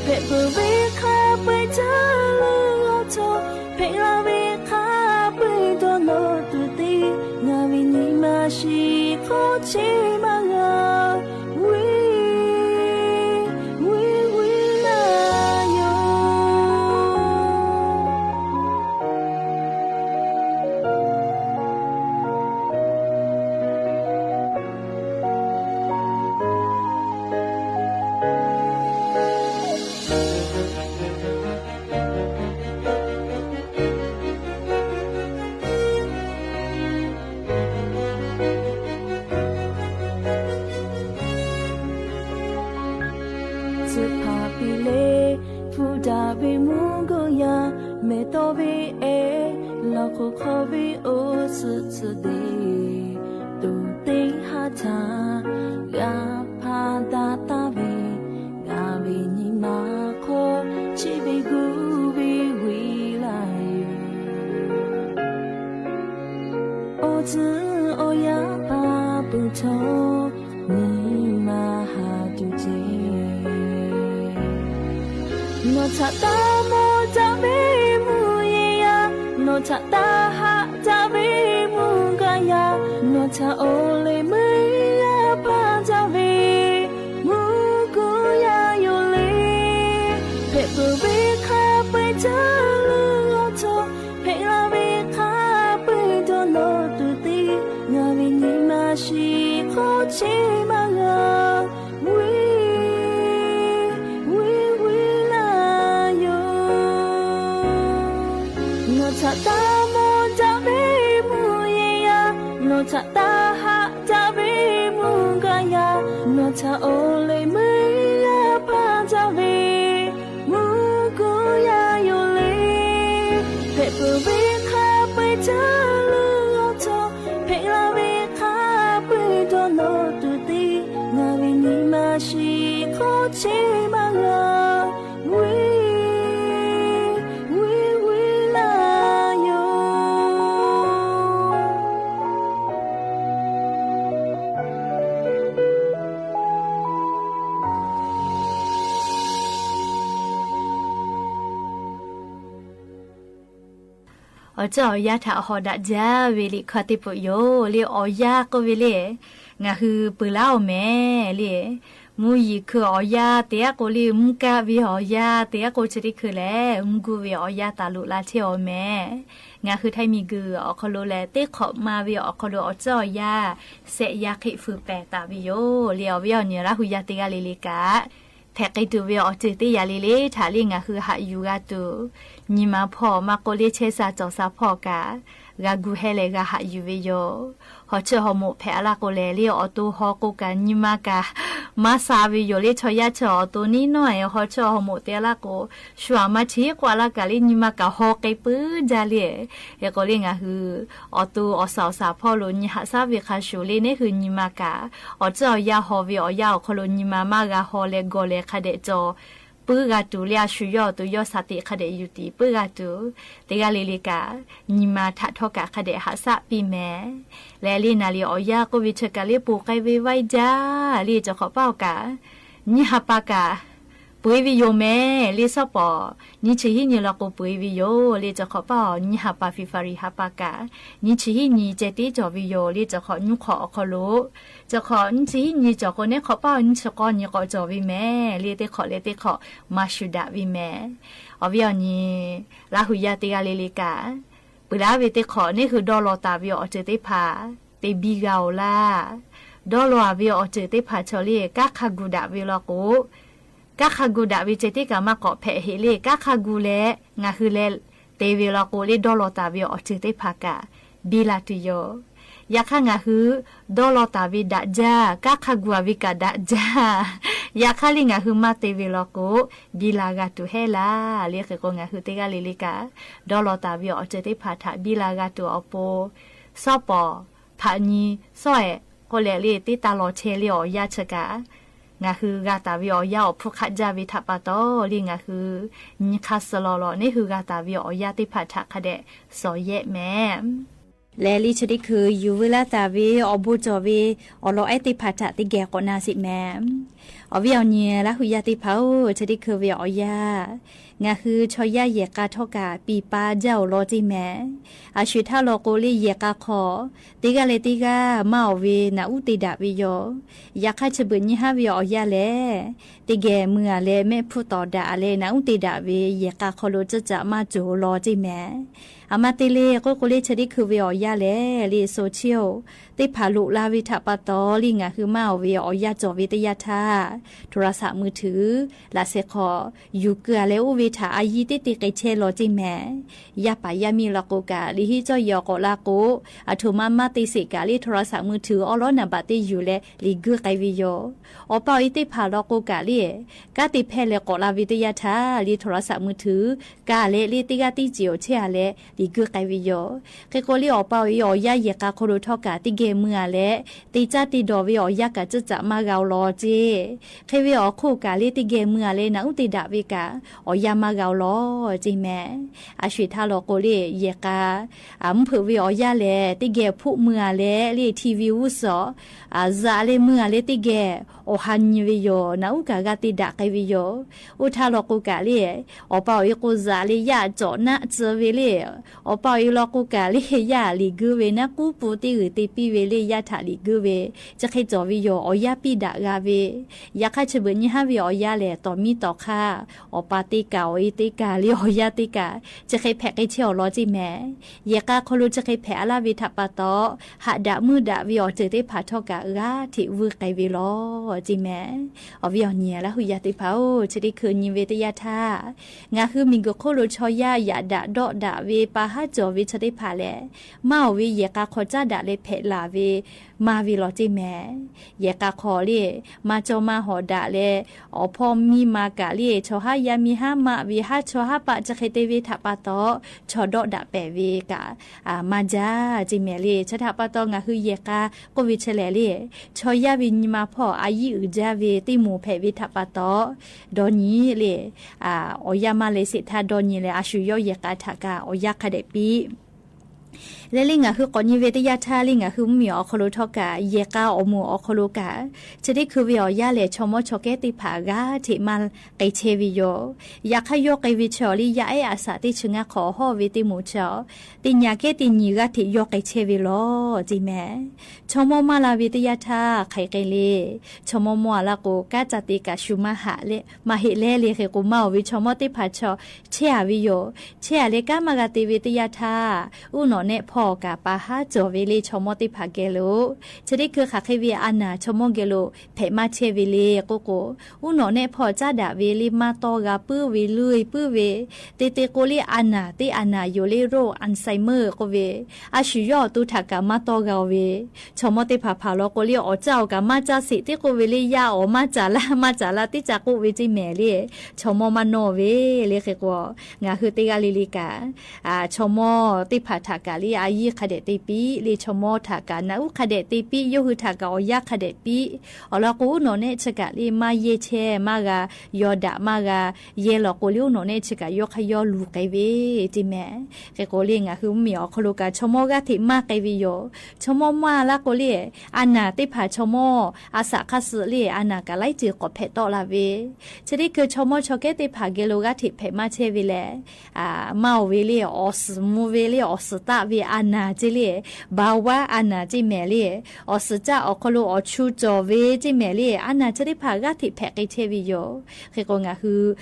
Hpehꞈ peuˬ ve hk'a peu-eˬ htaˇ leuˉ g'a htawˇ, hpehꞈ la ve hk'a peu-eˬ dawˇ nawˇ tuˬ te, ngaˬ ve nyi ma shiˍ hk'aw cheˇ maˇ g'a, viˉ viˉ viˉ laˇ yoˬ. ve mvuhˇ g'uˇ yaˇ, mehˬ tawˇ ve ehˉ, laꞈ hk'oˍ hk'aw ve awˬ suhˍ tcuhˍ deˍ, tuˬ teˇ haˉ htaꞈ g'a hpaˇ daꞈ taˍ ve, ngaˬ ve nyi ma hk'aw chi ve gu ve weˬ laˇ yoˬ. Awˬ tcuhˉ awˬ yanˇ pa peuˬ htawˇ, nyi ma haꞈ tuˬ ceˇ. Nawˬ htaꞈ taˇ mawˇ daꞈ ve mvuhˇ yeˬ yaˇ, nawˬ htaꞈ taˇ haꞈ daꞈ ve mvuhˇ gaˇ yaˇ, nawˬ htaꞈ awˬ lehˬ meuˇ g'a hpaˇ daꞈ ve mvuhˇ g'uˇ yaˇ yoˬ le. Hpehꞈ peuˬ ve hk'a peu-eˬ caˇ leuˬ awˬ htawˇ, hpehꞈ la ve hk'a peu-eˬ dawˇ nawˬ tuˬ teˇ, ngaˬ ve nyi ma shiˍ hk'awˇ cheˇ maˇ g'a weˬ, weˬ weˬ laˇ yoˬ. Nawˬ htaꞈ taˇ mawˇ daꞈ ve mvuhˇ yeˬ yaˇ, nawˬ htaꞈ taˇ haꞈ daꞈ ve mvuhˇ gaˇ yaˇ, nawˬ htaꞈ awˬ lehˬ meuˇ g'a hpaˇ daꞈ ve mvuhˇ g'uˇ yaˇ yoˬ le. Hpehꞈ peuˬ ve hk'a peu-eˬ caˇ leuˬ awˬ htawˇ, hpehꞈ la ve hk'a peu-eˬ dawˇ nawˬ tuˬ teˇ, ngaˬ ve nyi ma shiˍ hk'awˇ cheˇ maˇ g'a weˬ, weˬ weˬ laˇ yoˬ. Awˬ ceuˬ awˬ yanˇ htaꞈ hawˍ daꞈ jaˇ ve liꞈ hkawˇ teˇ peuꞈ yoˬ le. Awˬ yanˇ k'oˆ ve le, ngaˬ hui peuˬ laˉ-oˬ mehˍ le. Mvuhˇ yeˬ hkui awˬ yanˇ te aˉ k'o le, mvuhˇ kaˆ ve awˬ yanˇ te aˉ k'o, chi teˇ hkui lehˬ mvuhˇ guˇ ve awˬ yanˇ taˍ loꞈ la chehˇ-oˬ mehˍ. Ngaˬ hui Htaiˇ miˬguiˬ awˬ hk'aw lo lehˬ, teˇ hk'awꞈ ma ve awˬ hk'aw lo awˬ ceuˬ awˬ yanˇ sehꞈ yaˇ hk'eˆ fuiˍ pehˍ taˍ ve yoˬ le. Awˬ viˉ awˬ nyi Laˇ hu yaˇ teˇ g'aˇ le le kaꞈ, hpehꞈ k'ai tuˬ ve awˬ ceuˬ teˇ yaꞈ le le htaꞈ le ngaˬ hui haꞈ yuˬ g'a tuˬ, nyi ma hpawˇ maˇ k'oˆ le chehˇ sha cawˬ sha hpawˇ kaꞈ, g'a gu hehˉ leh g'a haꞈ yuˬ ve yoˬ. Haw cheuˇ haw moꞈ hpehꞈ laˇ k'o lehˬ le, awˬ to haw k'o kaꞈ nyi ma kaꞈ maˇ sha ve yoˬ le. Chaw yaˇ chi awˬ to neˇ nawˉ-e haw cheuˇ haw moꞈ te laˇ k'o, shu aꞈ maˇ cheˇ k'oˆ laˇ kaꞈ le, nyi ma kaꞈ haw k'ai puiˉ jaˇ le. Hk'e k'o le ngaˬ hui awˬ to awˬ shaˍ awˬ shaˍ hpawˇ lo nyi haꞈ shaˉ ve hk'a shuˍ le, neˇ hui nyi ma kaꞈ awˬ ceuˬ awˬ yanˇ haw ve awˬ yanˇ awˬ hk'aw lo nyi ma maˇ g'a haw leh gawˬ leh hk'a dehꞈ cawˬ puiˉ g'a tuˬ le, a shu yawˇ awˬ to yawˇ shaˍ teꞈ hk'a dehꞈ yuˬ tiˍ puiˉ g'a tuˬ, teˇ g'aˇ le le kaꞈ nyi ma htaꞈ htawˇ kaꞈ hk'a dehꞈ haꞈ shaˆ piˇ mehˍ. Leh le naˍ liˍ awˬ yanˇ k'oˆ ve chi kaꞈ le ponˬ k'ai ve vaiˇ jaˇ le. Cawˬ hk'awꞈ paˇ awˬ kaꞈ nyiˇ ha pa kaꞈ peu-eˬ ve yoˬ mehˍ le. Sawˉ pawˍ nyiˇ chi hiˉ nyi law k'o peu-eˬ ve yoˬ le. Cawˬ hk'awꞈ paˇ awˬ nyiˇ ha pa February ha pa kaꞈ nyiˇ chi hiˉ nyi ceh tiˉ cawˬ ve yoˬ le. Cawˬ hk'awꞈ nyiˇ hk'awꞈ awˬ hk'aw lo, cawˬ hk'awꞈ nyiˇ chi hiˉ nyi cawˬ k'o, neˇ hk'awꞈ paˇ awˬ nyiˇ chi k'awˇ nyi k'awꞈ cawˬ ve mehˍ le. Teˇ hk'awꞈ leh teˇ hk'awꞈ maˇ shu daꞈ ve mehˍ. Awˬ viˉ awˬ nyi Laˇ hu yaˇ teˇ g'aˇ le le kaꞈ, peuˬ laˉ ve teˇ hk'awꞈ neˇ hui dawˇ law taˍ ve awˬ ceuˬ teˇ hpaˍ te biˇ g'a-oˬ laˇ. Dawˇ law-a ve awˬ ceuˬ teˇ hpaˍ chaw le kanˉ hk'a gu daꞈ ve law k'o, kanˉ hk'a gu daꞈ ve ceh tiˉ kaꞈ maˇ k'awꞈ hpehꞈ heꞈ le. Kanˉ hk'a gu leh ngaˬ hui leh te ve law k'o le, dawˇ law taˍ ve awˬ ceuˬ teˇ hpaˍ kaꞈ biˇ la tuˬ yoˬ. Yaꞈ hk'aˇ ngaˬ hui dawˇ law taˍ ve daꞈ jaˇ, kanˉ hk'a gu-a ve kaꞈ daꞈ jaˇ. Yaꞈ hk'aˇ le ngaˬ hui maˇ te ve law k'o, biˇ la g'a tuˬ heˆ laˇ le. Hk'e k'o ngaˬ hui teˇ g'aˇ le le kaꞈ dawˇ law taˍ ve awˬ ceuˬ teˇ hpaˍ htaꞈ biˇ la g'a tuˬ awˬ pon, sawˉ pawˍ hpaꞈ nyi sawˉ-ehˍ k'oˆ leh le teˇ taˇ law chehˇ le awˬ yanˇ chi kaꞈ, ngaˬ hui g'a taˍ ve awˬ yanˇ awˬ hpfuhˇ hk'aˆ jaˇ ve htaꞈ pa taw le ngaˬ hui nyi hk'aˇ suh law law neˇ hui g'a taˍ ve awˬ yanˇ teˇ hpaˍ htaꞈ hk'a dehꞈ sawˍ yehˆ mehˍ. Leh le chi teˇ hkui yuˬ veu laˇ taˍ ve awˬ bon cawˬ ve awˬ lawn ehˉ teˇ hpaˍ htaꞈ teˇ geh k'awꞈ na sheˍ mehˍ. Awˬ viˉ awˬ nyi Laˇ hu yaˇ teˇ hpaˍ-oˬ, chi teˇ hkui ve awˬ yanˇ ngaˬ hui chaw yaˇ yehˬ k'a htawˇ kaꞈ piˍ pa jaˇ-oˬ law ceˇ mehˍ. A shu htaˇ law k'o le yehˬ k'a hk'aw teˇ g'aˇ leh teˇ g'aˇ maˇ awˬ ve naꞈ uˉ te daꞈ ve yoˬ. Yaꞈ hk'aˇ chi beuꞈ nyi haˉ ve awˬ yanˇ lehˬ, teˇ geh mui-a leh mehˆ hpfuhˇ tawˍ daꞈ-a leh naꞈ uˉ te daꞈ ve yehˬ k'a hk'aw lo ceuˇ caꞈ maˇ cawˬ law ceˇ mehˍ. A ma te le k'oˆ k'o le chi teˇ hkui ve awˬ yanˇ lehˬ le social teˇ hpaˍ loꞈ la ve htaꞈ pa taw le, ngaˬ hui maˇ oˬ ve awˬ yanˇ cawˬ ve teˇ yanˇ htaˇ โทรศัพท์มือถือ laꞈ sheh hk'aw yuˬ keu-a leh oˇ ve htaꞈ a yiˇ teˇ te k'ai chehˇ law ceˇ mehˍ. Yaˇ paˍ yaˇ miˇ law k'o kaꞈ, liꞈ henˇ cawˇ yehˬ awˬ k'awꞈ la k'o, aˬ htoꞈ ma maˇ te sheˍ kaꞈ le โทรศัพท์มือถือ awˉ lawˉ naˍ baꞈ teˇ yuˬ leh liꞈ guiˇ k'ai ve yoˬ. Awˬ pa awˬ e teˇ hpaˍ law k'o kaꞈ le, kanˉ te hpehˇ leh k'awꞈ la ve teˇ yanˇ htaˇ le โทรศัพท์มือถือ ka leh le teˇ g'aˇ teˇ ceuˬ awˬ chehˇ-a leh liꞈ guiˇ k'ai ve yoˬ. Hk'e k'o le, awˬ pa awˬ e awˬ yanˇ yehˬ k'a hk'aw lo htawˇ kaꞈ teˇ geh mui-a leh, te caˇ te dawˬ ve awˬ yanˇ kaꞈ cuhˇ caꞈ maˇ g'a-o law ceˇ. Hk'e ve awˬ hk'oˆ kaꞈ le, teˇ geh mui-a leh naꞈ uˉ te daꞈ ve kaꞈ awˬ yanˇ maˇ g'a-o law ceˇ mehˍ. A sho-eˬ htaˇ law k'o le, yehˬ k'a mvuhˇ hpeuꞈ ve awˬ yanˇ lehˬ, teˇ geh hpoˆ mui-a leh le, TV g'uˇ suhˍ zuhꞈ leh mui-a leh teˇ geh awˬ ha nyi ve yoˬ. Naꞈ uˉ kaꞈ g'a te daꞈ k'ai ve yoˬ. Oˇ htaˇ law k'o kaꞈ le, awˬ pa awˬ e k'o zuhꞈ leh yaˇ cawꞈ naˆ tcuh ve le, awˬ pa awˬ e law k'o kaꞈ le, yaˇ liꞈ guiˇ ve naˆ k'uˉ pu teˇ g'uiˬ te piˇ ve le, yaˇ htaꞈ liꞈ guiˇ ve, chi hk'e cawˬ ve yoˬ. Awˬ yanˇ piˇ daꞈ g'a ve, yaꞈ hk'aˇ chi beuꞈ nyi haˉ ve awˬ yanˇ lehˬ, tawˍ miˇ tawˍ hk'aˇ awˬ pa teˇ kaꞈ awˬ e teˇ kaꞈ le, awˬ yanˇ teˇ kaꞈ chi hk'e hpehꞈ k'ai chehˇ awˬ lawn ceˇ mehˍ. Yehˬ k'a hk'aw lo chi hk'e hpehꞈ-a laˇ ve htaꞈ pa taw, haꞈ daꞈ meuˇ daꞈ ve awˬ ceuˬ teˇ hpaˍ htawˇ kaꞈ g'aˇ hteꞈ vuiˇ k'ai ve law ceˇ mehˍ. Awˬ viˉ awˬ nyi Laˇ hu yaˇ teˇ hpaˍ-oˬ, chi teˇ hkui nyi ve teˇ yanˇ htaˇ, ngaˬ hui miˬguiˬ hk'oˆ lo chaw yaˇ yaꞈ daꞈ dawˆ daꞈ ve pa haˉ cawˬ ve chi teˇ hpaˍ lehˬ, maˇ oˬ ve yehˬ k'a hk'aw caˉ daꞈ leh hpehꞈ laˬ ve maˇ ve law ceˇ mehˍ. Yehˬ k'a hk'aw le, maˇ cawˇ maˇ hawˍ daꞈ leh, awˬ hpawˇ miˇ ma kaꞈ le, chaw haˉ yaˇ miˇ haˉ maˆ ve haˉ chaw haˉ paˆ chi hk'e te ve htaꞈ pa taw, chaw dawˆ daꞈ pehˍ ve kaꞈ maˇ jaˇ ceˇ mehˍ le. Chi htaꞈ pa taw ngaˬ hui yehˬ k'a k'oˆ ve chi lehˬ le, chaw yaˇ ve nyi ma hpawˇ a yiˇ uiˍ jaˇ ve teˇ moˍ hpehꞈ ve htaꞈ pa taw, dawˇ nyi le, awˬ yanˇ maˇ leh sheˍ htaˇ dawˇ nyi leh, a shu yawˇ yehˬ k'a htaꞈ kaꞈ awˬ yanˇ hk'a dehꞈ piˇ leh le, ngaˬ hui k'awꞈ nyi ve teˇ yanˇ htaˇ le, ngaˬ hui mvuhˇmiˬ awˬ hk'aw lo htawˇ kaꞈ, yehˬ k'a awˬ moˍ awˬ hk'aw lo kaꞈ, chi teˇ hkui ve awˬ yanˇ lehˬ, chaw mawˇ chaw kehˉ teˇ hpaˍ g'aˇ hteꞈ maˇ k'ai chehˇ ve yoˬ. Yaꞈ hk'aˇ yawˇ k'ai ve chi awˬ le, yaˇ ehˉ a shaꞈ teˇ chi ngaˇ hk'awꞈ hawˇ ve teˇ moˍ chi awˬ, teˇ nyi kehˉ teˇ nyi g'aˇ hteꞈ yawˇ k'ai chehˇ ve law ceˇ mehˍ. Chaw mawˇ maˇ la ve teˇ yanˇ htaˇ hk'aˬ hk'e le, chaw mawˇ mawˇ-a laˇ k'o, kanˉ ca te kaꞈ shu maˇ haꞈ leh maˇ heˆ leh le. Hk'e k'o maˇ oˬ ve chaw mawˇ teˇ hpaˍ chaw chehˇ-a ve yoˬ. Chehˇ-a leh kanˉ maˇ g'a te ve teˇ yanˇ htaˇ, uˉ nawꞈ nehˆ hpawˇ kaꞈ pa haˉ cawˬ ve le, chaw mawˇ teˇ hpaˍ geh lo. Chi teˇ hkui hk'aˬ hk'e ve a naˍ chaw mawˇ geh lo hpehꞈ maˇ chehˇ ve le k'oˆ k'o, uˉ nawꞈ nehˆ hpawˇ caˉ daꞈ ve le maˇ tawˇ g'a puiˉ ve, luˇ-e puiˉ ve, te te k'o le a naˍ teˇ a naˍ yoˬ le, โรคอัลไซเมอร์ k'oˆ ve, a shu yawˇ awˬ to htaꞈ kaꞈ maˇ tawˇ g'a-o ve, chaw mawˇ teˇ hpaˍ hpaˍ law k'o le, awˬ caˇ awˬ kaꞈ maˇ caˇ sheˍ teˇ k'oˆ ve le, yaˇ awˬ maˇ caˍ laˇ maˇ caˍ laˇ teˇ ca k'oˆ ve ceˇ mehˍ le. Chaw mawˇ maˇ nawˇ ve le. Hk'e k'o, ngaˬ hui teˇ g'aˇ le le kaꞈ, chaw mawˇ teˇ hpaˍ htaꞈ kaꞈ le a yiˇ hk'a dehꞈ te piˇ le, chaw mawˇ htaꞈ kaꞈ naꞈ uˉ hk'a dehꞈ te piˇ, yawˇ hui htaꞈ kaꞈ awˬ yanˇ hk'a dehꞈ piˇ. Awˬ lawn k'o, uˉ nawꞈ nehˆ chi kaꞈ le maˇ yehˇ chehˇ maˇ g'a, yaw daꞈ maˇ g'a, yehˇ lawˬ k'o le uˉ nawꞈ nehˆ chi kaꞈ yawˇ hk'aˇ yawˇ luˬ k'ai ve ceˇ mehˍ. Hk'e k'o le, ngaˬ hui mvuhˇmiˬ awˬ hk'aw lo kaꞈ chaw mawˇ g'aˇ hteꞈ maˇ k'ai ve yoˬ. Chaw mawˇ maˇ laˇ k'o le, a naˍ teˇ hpaˍ chaw mawˇ a shaꞈ hk'aˇ suh le a naˍ kaꞈ laiˉ ceuˬ k'awꞈ hpehꞈ tawˆ la ve, chi teˇ hkui chaw mawˇ chaw kehˉ teˇ hpaˍ geh lo g'aˇ hteꞈ hpehꞈ maˇ chehˇ ve lehˬ, maˇ oˬ ve le, awˬ suhˍ mvuh ve le, awˬ suhˍ taˆ ve a naˍ ceˇ le, เบาหวาน a naˍ ceˇ mehˍ le, awˬ suhˍ caˆ awˬ hk'aw lo awˬ chu cawˬ ve ceˇ mehˍ le, a naˍ chi teˇ hpaˍ g'aˇ hteꞈ hpehꞈ k'ai chehˇ ve yoˬ. Hk'e k'o, ngaˬ hui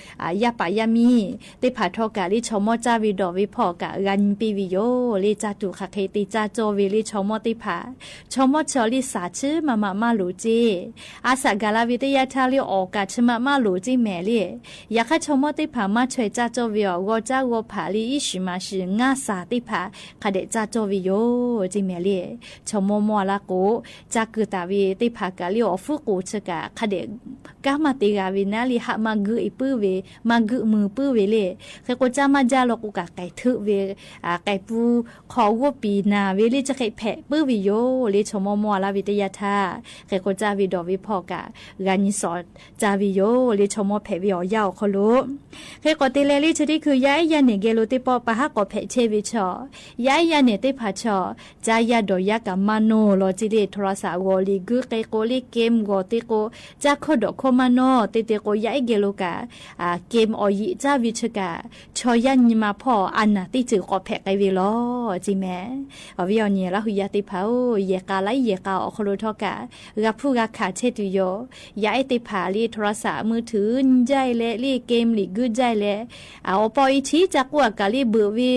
yaˇ paˍ yaˇ miˇ teˇ hpaˍ htawˇ kaꞈ le chaw mawˇ caˇ ve dawˬ ve hpawˇ kaꞈ g'a nyi piˇ ve yoˬ le. Caˇ tuˬ hk'aˬ hk'e te caˇ cawˇ ve le chaw mawˇ teˇ hpaˍ, chaw mawˇ chi awˬ le shaˍ chi maˇ maˇ maˇ loˍ ceˇ. A shaꞈ gaˬ la ve teˇ yanˇ htaˇ le awˬ kaꞈ chi maˇ maˇ loˍ ceˇ mehˍ le. Yaꞈ hk'aˇ chaw mawˇ teˇ hpaˍ maˇ chaweh caˇ cawˇ ve awˬ g'aw caˉ g'aw hpaꞈ le iˉ shiˍ maˍ shiˍ ngaˇ shaˍ teˇ hpaˍ hk'a dehꞈ caˇ cawˇ ve yoˬ ceˇ mehˍ le. Chaw mawˇ mawˇ laˇ k'o, caˇ keu taˍ ve teˇ hpaˍ kaꞈ le awˬ fuˉ k'oˍ chi kaꞈ hk'a dehꞈ kanˉ maˇ te g'a ve naˉ le, haˆ maˇ guiˆ-e puiˉ ve, maˇ guiˆ mui puiˉ ve le. Hk'e k'o caˇ maˇ jaˇ law k'o kaꞈ k'ai hteuˆ ve, k'ai pun hk'aw g'oˇ piˍ naˍ ve le chi hk'e hpehꞈ puiˉ ve yoˬ le. Chaw mawˇ mawˇ laˇ ve teˇ yanˇ htaˇ, hk'e k'o caˇ ve dawˬ ve hpawˇ kaꞈ g'a nyi shawˍ caˇ ve yoˬ le. Chaw mawˇ hpehꞈ ve awˬ yanˇ awˬ hk'aw lo, hk'e k'awꞈ te leh le chi teˇ hkui yaˇ ehˉ yaˇ nehˬ geh lo teˇ pawˆ pa haˉ k'awꞈ hpehꞈ chehˇ ve chaw, yaˇ ehˉ yaˇ nehˬ teˇ hpaˍ chaw, caˇ yaˇ dawˬ yaˇ kaꞈ maˇ nawˬ law ceˇ le. โทรศัพท์ g'awˬ liꞈ guiˇ k'ai k'o le, game g'awˬ te k'o, caˇ hkawˇ dawˬ hkawˇ maˇ nawˇ te te k'o, yaˇ ehˉ geh lo kaꞈ game awˬ yiꞈ caˇ ve chi kaꞈ chaw yaˇ nyi ma hpawˇ a naˍ teˇ ceuˬ k'awꞈ hpehꞈ k'ai ve law ceˇ mehˍ. Awˬ viˉ awˬ nyi Laˇ hu yaˇ teˇ hpaˍ-oˬ, yehˬ k'a laiˉ yehˬ k'a awˬ hk'aw lo htawˇ kaꞈ g'a hpuˇ g'a hkanˍ chehˇ tuˬ yoˬ. Yaˇ ehˉ teˇ hpaˍ le โทรศัพท์มือถือ nyi jaˇ-e leh le game liꞈ guiˇ jaˇ-e leh, awˬ pa awˬ e chi caˇ k'oˆ-a kaꞈ le beuꞈ ve,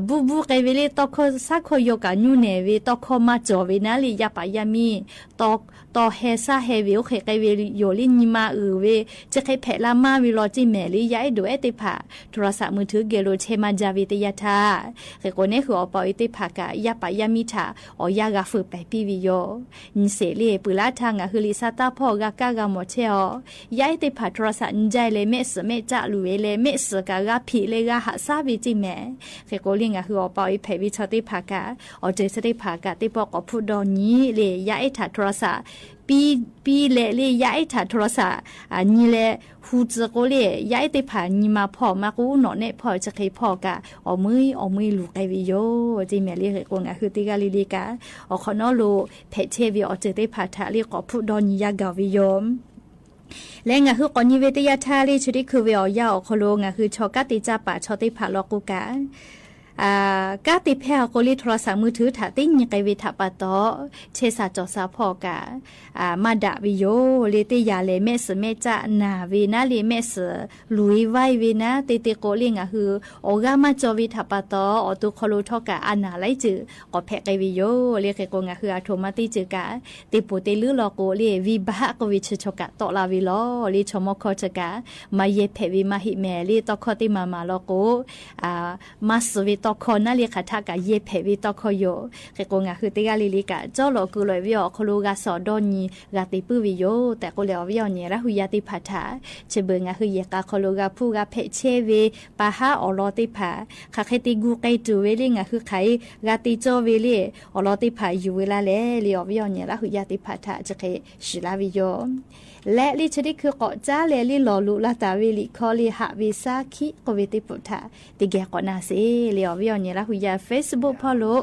buˇ buˇ k'ai ve le tawˇ Tawˇ hkawˇ saˉ hkawˇ yaw kaꞈ nyuˇ nehˬ ve tawˇ hkawˇ maˇ cawˬ ve naˉ le, yaˇ paˍ yaˇ miˇ tawˇ heh saˉ heh ve oˇ hk'e k'ai ve yoˬ le, nyi ma uiˍ ve chi hk'e hpehꞈ la maˇ ve law ceˇ mehˍ le. Yaˇ ehˉ dawˬ ehˉ teˇ hpaˍ โทรศัพท์มือถือ geh lo chehˇ maˇ jaˇ ve teˇ yanˇ htaˇ, hk'e k'o neˉ hui awˬ pa awˬ e teˇ hpaˍ kaꞈ yaˇ paˍ yaˇ miˇ htaꞈ awˬ yanˇ g'a feu pehˍ piˇ ve yoˬ. Nyi sheˍ le, peuˬ laˇ htaˇ ngaˬ hui liꞈ sha taˇ hpawˇ g'a kaˇ g'a mawˬ chehˇ aw. Yaˇ ehˉ teˇ hpaˍ โทรศัพท์ nyi jaˇ leh mehˆ suhˍ mehˆ caˆ luˬ ve leh mehˆ suhˍ kaꞈ g'a hpeꞈ leh g'a haꞈ shaˉ ve ceˇ mehˍ. Hk'e k'o le ngaˬ hui awˬ pa awˬ e hpehꞈ ve chaw teˇ hpaˍ kaꞈ, awˬ ceuˬ chi teˇ hpaˍ kaꞈ teˇ pawˆ k'awꞈ hpfuhˆ dawˇ nyi le, yaˇ ehˉ htaꞈ โทรศัพท์ piˇ leh le, yaˇ ehˉ htaꞈ โทรศัพท์ nyi leh hu tcuh k'o le, yaˇ ehˉ teˇ hpaˍ nyi ma hpawˇ maˇ k'oˆ, nawˬ nehˆ hpawˇ chi hk'e hpawˇ kaꞈ awˬ meuˇ awˬ meuˇ luˬ k'ai ve yoˬ ceˇ mehˍ le. Hk'e k'o ngaˬ hui teˇ g'aˇ le le kaꞈ awˬ hk'awꞈ nawˉ lo hpehꞈ chehˇ ve awˬ ceuˬ teˇ hpaˍ htaꞈ le k'awꞈ hpfuhˆ dawˇ nyi yaˇ gaˬ ve yoˬ. Leh ngaˬ hui k'awꞈ nyi ve teˇ yanˇ htaˇ le, chi teˇ hkui ve awˬ yanˇ awˬ hk'aw lo ngaˬ hui chaw kanˉ te caˇ paˍ chaw teˇ hpaˍ law k'o kaꞈ, kanˉ te hpehˇ a k'o le โทรศัพท์มือถือ htaꞈ teˇ nyi k'ai ve htaꞈ pa taw, chehˇ sha cawˬ sha hpawˇ kaꞈ maˇ daꞈ ve yoˬ le. Teˇ yanˇ lehˬ mehˆ suhˍ mehˆ caˆ naˬ ve naˉ le, mehˆ suhˍ luˬ e vaiˇ ve naˉ te te k'o le ngaˬ hui awˬ g'aˇ maˇ cawˬ ve htaꞈ pa taw, awˬ to hk'aw lo htawˇ kaꞈ a naˬ laiˉ ceuˬ k'awꞈ hpehꞈ k'ai ve yoˬ le. Hk'e k'o ngaˬ hui a htoꞈ ma teˇ ceuˬ kaꞈ teˇ poˬ teˇ leuˉ law k'o le, venˇbaˆ k'oˆ ve chi chaw kaꞈ tawˆ la ve lawˬ le. Chaw mawˇ hkawˇ chi kaꞈ maˇ yehˇ hpehꞈ ve maˇ heˆ mehˍ le. Tawˇ hkawˇ teˇ maˬ maˬ law k'o, maˇ suh ve tawˇ hkawˇ naˉ le hk'aˬ htaˆ kaꞈ yehˇ hpehꞈ ve tawˇ hkawˇ yoˬ. Hk'e k'o ngaˬ hui teˇ g'aˇ le le kaꞈ cawˇ lawˬ keu lawˬ ve awˬ hk'aw lo g'a shawˍ dawˇ nyi g'a te puiˉ ve yoˬ tehꞈ k'oˆ leh, awˬ viˉ awˬ nyi Laˇ hu yaˇ teˇ hpaˍ htaꞈ chi beuꞈ ngaˬ hui yehˬ k'a hk'aw lo g'a hpuˇ g'a hpehꞈ chehˇ ve pa haˉ awˬ lawn teˇ hpaˍ hk'aˬ hk'e te gu k'ai tuˬ ve le, ngaˬ hui hk'aˬ hk'e g'a te cawˇ ve le, awˬ lawn teˇ hpaˍ yuˬ ve laˇ leh le, awˬ viˉ awˬ nyi Laˇ hu yaˇ teˇ hpaˍ htaꞈ chi hk'e shiˍ laˇ ve yoˬ. Leh le chi teˇ hkui k'awꞈ caˉ leh le lawˬ loꞈ la taˍ ve liꞈ hkawˇ le, Haꞈ ve shaˉ hkiˆ k'oˆ ve teˇ poˬ htaꞈ teˇ geh k'awꞈ na sheˍ le, awˬ viˉ awˬ nyi Laˇ hu yaˇ Facebook hpawˇ lo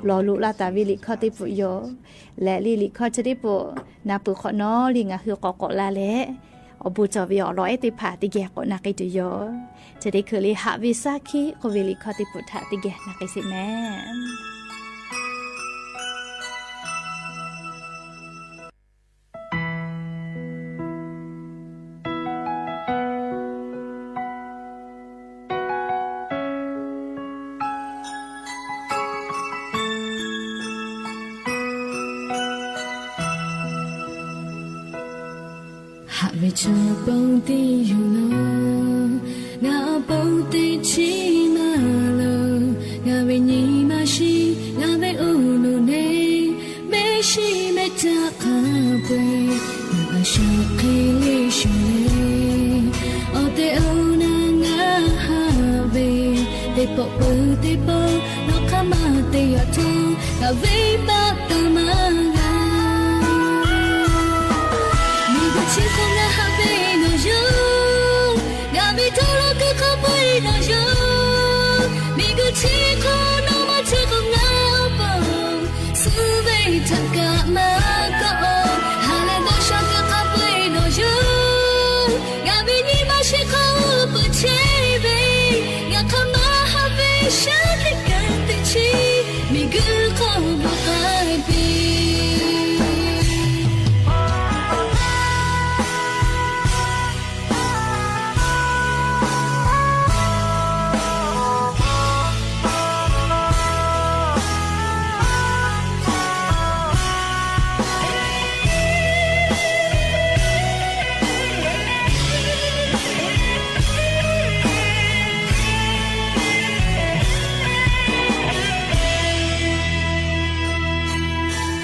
lawˬ loꞈ la taˍ ve liꞈ hkawˇ teˇ poˬ yoˬ. Leh le liꞈ hkawˇ chi teˇ poˬ na peuˬ hk'awꞈ nawˉ le ngaˬ hui k'awꞈ k'awꞈ la leh, awˬ bon cawˬ ve awˬ lawn ehˉ teˇ hpaˍ teˇ geh k'awꞈ na k'ai tuˬ yoˬ. Chi teˇ hkui le Haꞈ ve shaˉ hkiˆ k'oˆ ve liꞈ hkawˇ teˇ poˬ htaꞈ teˇ geh na k'ai sheˍ mehˍ. Haꞈ ve chaw pon teˇ yoˬ laˬ, ngaˬ awˬ pon teˇ chiˉ maˇ loˬ. Ngaˬ ve nyi ma shiˍ, ngaˬ ve uˉ nuˬ neˇ, mehˆ shiˍ mehˆ caˆ hk'a peu-eˬ, ngaˬ a shaꞈ hk'e le shawˍ le. Awˬ tehˬ awˬ na ngaˬ haꞈ ve, teˇ pawˆ peuˬ teˇ pawˆ nawˬ hk'aˇ maˇ te yaꞈ htaˇ, ngaˬ venˇbaˆ taˇ maˇ g'a. Miˬguiˬ chi hk'aw ngaˬ haꞈ ve nawˬ yawˇ, ngaˬ ve htaꞈ lawˬ kuiˬ hk'a peu-eˬ nawˬ yawˇ. Miˬguiˬ chi hk'aw nawˬ maˇ chehˇ k'o ngaˬ awˬ pon suh ve htaꞈ kaꞈ maˇ kawˆ awˬ. Ha leh dawˇ sha kuiˬ hk'a peu-eˬ nawˬ yawˇ, ngaˬ ve nyi ma shiˍ hk'aw peuˬ chehˇ ve, ngaˬ hk'aˇ maˇ haꞈ ve shaˉ hkiˆ kanˉ teˇ chiˉ, miˬguiˬ hk'aw bvuhꞈ k'ai piˇ.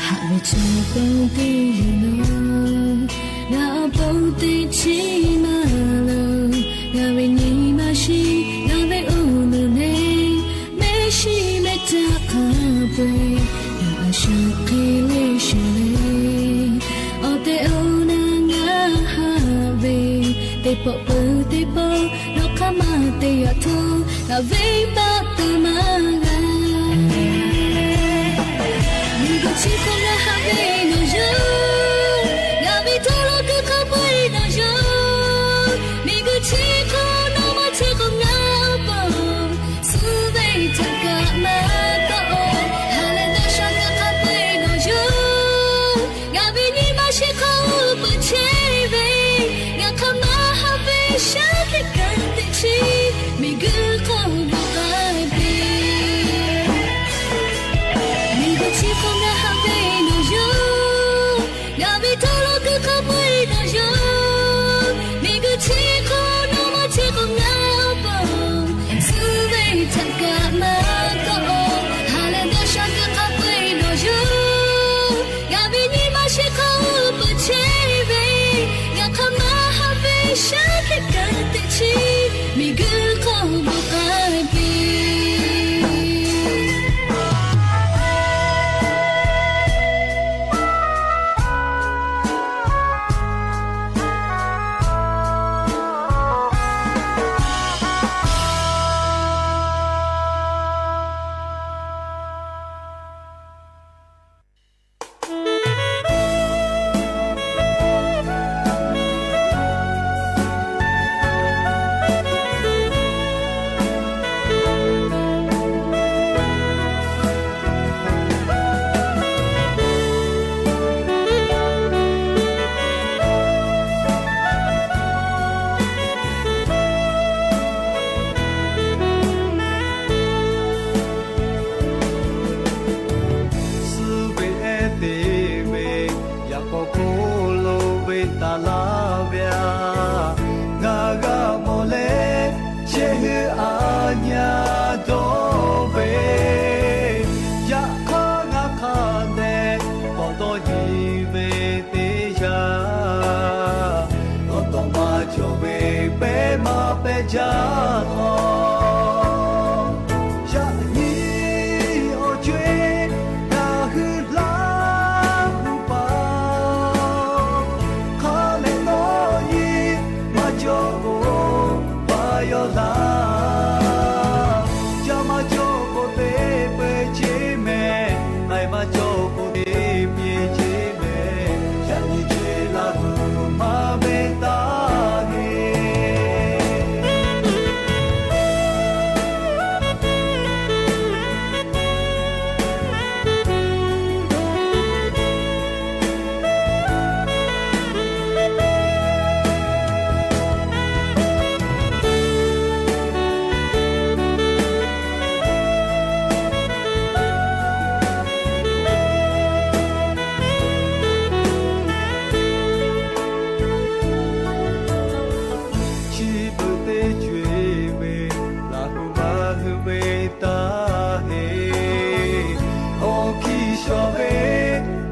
Haꞈ ve chaw pon teˇ yoˬ laˬ, ngaˬ awˬ pon teˇ chiˉ maˇ loˬ. Ngaˬ ve nyi ma shiˍ, ngaˬ ve uˉ nuˬ neˇ, mehˆ shiˍ mehˆ caˆ hk'a peu-eˬ, ngaˬ a shaꞈ hk'e le shawˍ le. Awˬ tehˬ awˬ na ngaˬ haꞈ ve, teˇ pawˆ peuˬ teˇ pawˆ nawˬ hk'aˇ maˇ te yaꞈ htaˇ, ngaˬ venˇbaˆ taˇ maˇ g'a. Miˬguiˬ chi hk'aw ngaˬ haꞈ ve nawˬ yawˇ, ngaˬ ve htaꞈ lawˬ kuiˬ hk'a peu-eˬ nawˬ yawˇ. Miˬguiˬ chi hk'aw nawˬ maˇ chehˇ k'o ngaˬ awˬ pon suh ve htaꞈ kaꞈ maˇ kawˆ awˬ. Ha leh dawˇ sha kuiˬ hk'a peu-eˬ nawˬ yawˇ, ngaˬ ve nyi ma shiˍ hk'aw peuˬ chehˇ ve, ngaˬ hk'aˇ maˇ haꞈ ve shaˉ hkiˆ kanˉ teˇ chiˉ, miˬguiˬ hk'aw bvuhꞈ k'ai piˇ. Cawˬ ve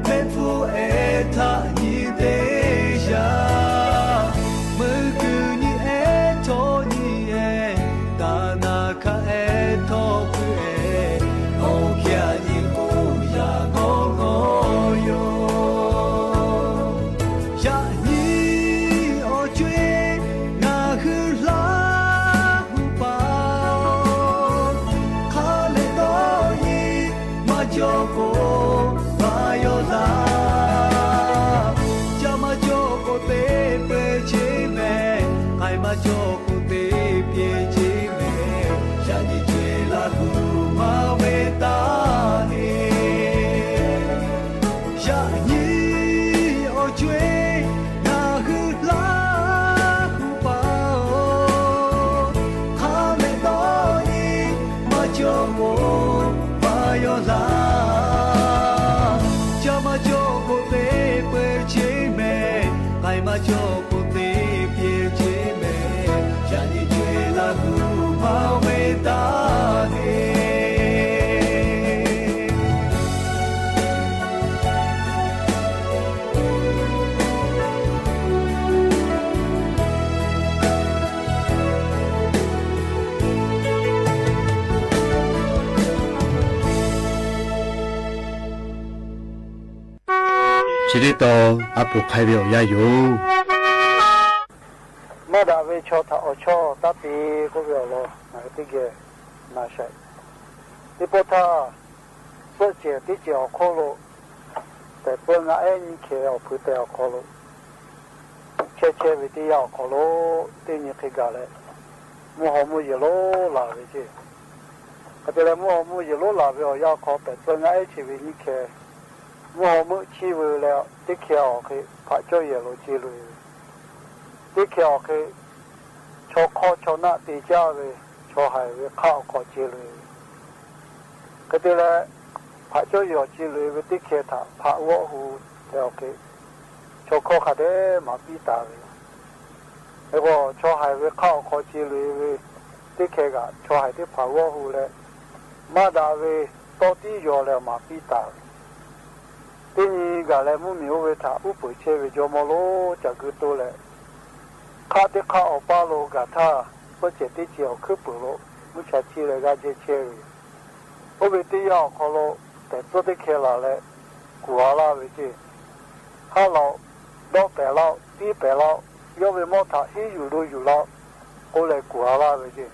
mehˆ hpfuhˇ ehˉ htaꞈ nyi teˇ yanˇ, meuˇ kuiˬ nyi ehˉ chaw nyi ehˉ, taˍ naˍ hkaˆ ehˉ htawˇ puiˉ ehˉ, awˬ hkiˇ aꞈ nyi k'oˆ yaꞈ g'awˇ g'awˇ yoˬ. Yaꞈ nyi awˬ co-e ngaˬ hui laˇ hu paˍ-oˬ, hk'a lehˬ dawˇ nyi maˇ cawˬ k'o, maˇ yawˇ laˇ. Ca maˇ cawˬ k'o, teˇ peu cheˇ mehˍ. K'ai maˇ cawˬ k'o, teˇ pyeˇ cheˇ mehˍ. Yaꞈ nyi co-e laˇ hu maˇ ve taˇ heˆ. Yaꞈ nyi awˬ co-e ngaˬ hui laˇ hu paˍ-oˬ, hk'a lehˬ dawˇ nyi maˇ cawˬ k'o, maˇ yawˇ laˇ. Ca maˇ cawˬ k'o, teˇ peu cheˇ mehˍ. K'ai maˇ cawˬ k'o, teˇ pyeˇ cheˇ mehˍ. Yaꞈ nyi co-e laˇ hu maˇ ve taˇ heˆ. Chi teˇ tawn a poˍ hk'ai ve awˬ yanˇ yoˬ. Maˇ daꞈ ve chaw htaꞈ awˬ chawˇ taˇ te k'oˆ ve awˬ lawn ngaˬ hui teˇ geh na sha. Teˇ pawˆ htaˇ, suhˆ cehˬ teˇ cehˬ awˬ hk'oˆ lo, pehˬ peuˇ ngaˆ ehˉ nyiˇ hkeh awˬ hpui tehˬ awˬ hk'aw lo, chehˇ chehˇ ve teˇ yanˇ awˬ hk'aw lo, teˇ nyi hk'e gaˬ leh, mvuhˇ haw mvuhˇ yeˬ lonˉ laˬ ve ceˇ. Hk'e te leh, mvuhˇ haw mvuhˇ yeˬ lonˉ laˬ ve awˬ yanˇ hk'aw, pehˬ peuˇ ngaˆ ehˉ chi ve nyiˇ hkeh mvuhˇ haw meuˆ chiˇ veu leh, teˇ hkeh awˬ hk'e hpaꞈ cawˇ yehˬ lo ce loꞈ-e ve, teˇ hkeh awˬ hk'e chaw hk'awˇ chaw naˆ te caˇ ve, chaw haiˬ ve hk'aˆ awˬ hk'aw ce loꞈ-e ve. Hk'e te leh, hpaꞈ cawˇ yehˬ awˬ ce loꞈ-e ve teˇ hkeh htaꞈ hpaꞈ g'awˆ hu tehꞈ awˬ hk'e, chaw hkawˇ hk'a dehꞈ maˍ piˇ taˍ ve yoˬ. Hk'e k'o, chaw haiˬ ve hk'aˆ awˬ hk'aw ce loꞈ-e ve teˇ hkeh kaꞈ, chaw haiˬ teˇ hpaˍ g'awˆ hu leh, maˇ daꞈ ve tawˇ tiˉ yaw leh maˍ piˇ taˍ ve. Teˇ nyi gaˬ leh, mvuhˇ miˬ oˇ ve htaꞈ uˉ peunˍ chehˇ ve jawˇ mawˇ lonˉ ca gui toˇ leh, hk'aˆ teˇ hk'aˆ awˬ paˇ lo gaˬ htaˇ, suhˆ cehˬ teˇ cehˬ awˬ hkuiˉ peuˬ lo mvuhˇ cha chiˇ leh g'aˇ jehˇ chehˇ ve yoˬ. Oˇ ve teˇ yanˇ awˬ hk'aw lo, pehˬ tcuhˇ teˇ hkeh laˬ leh kuˬ a laˇ ve ceˇ. Haˉ laˬ-oꞈ, dawˆ pehˍ laˇ-oꞈ, tiˉ pehˍ laˇ-oꞈ, yawˇ ve mawˇ htaꞈ hiˉ yuˬ lo yuˬ laˇ-oꞈ k'oˆ leh kuˬ a laˇ ve ceˇ.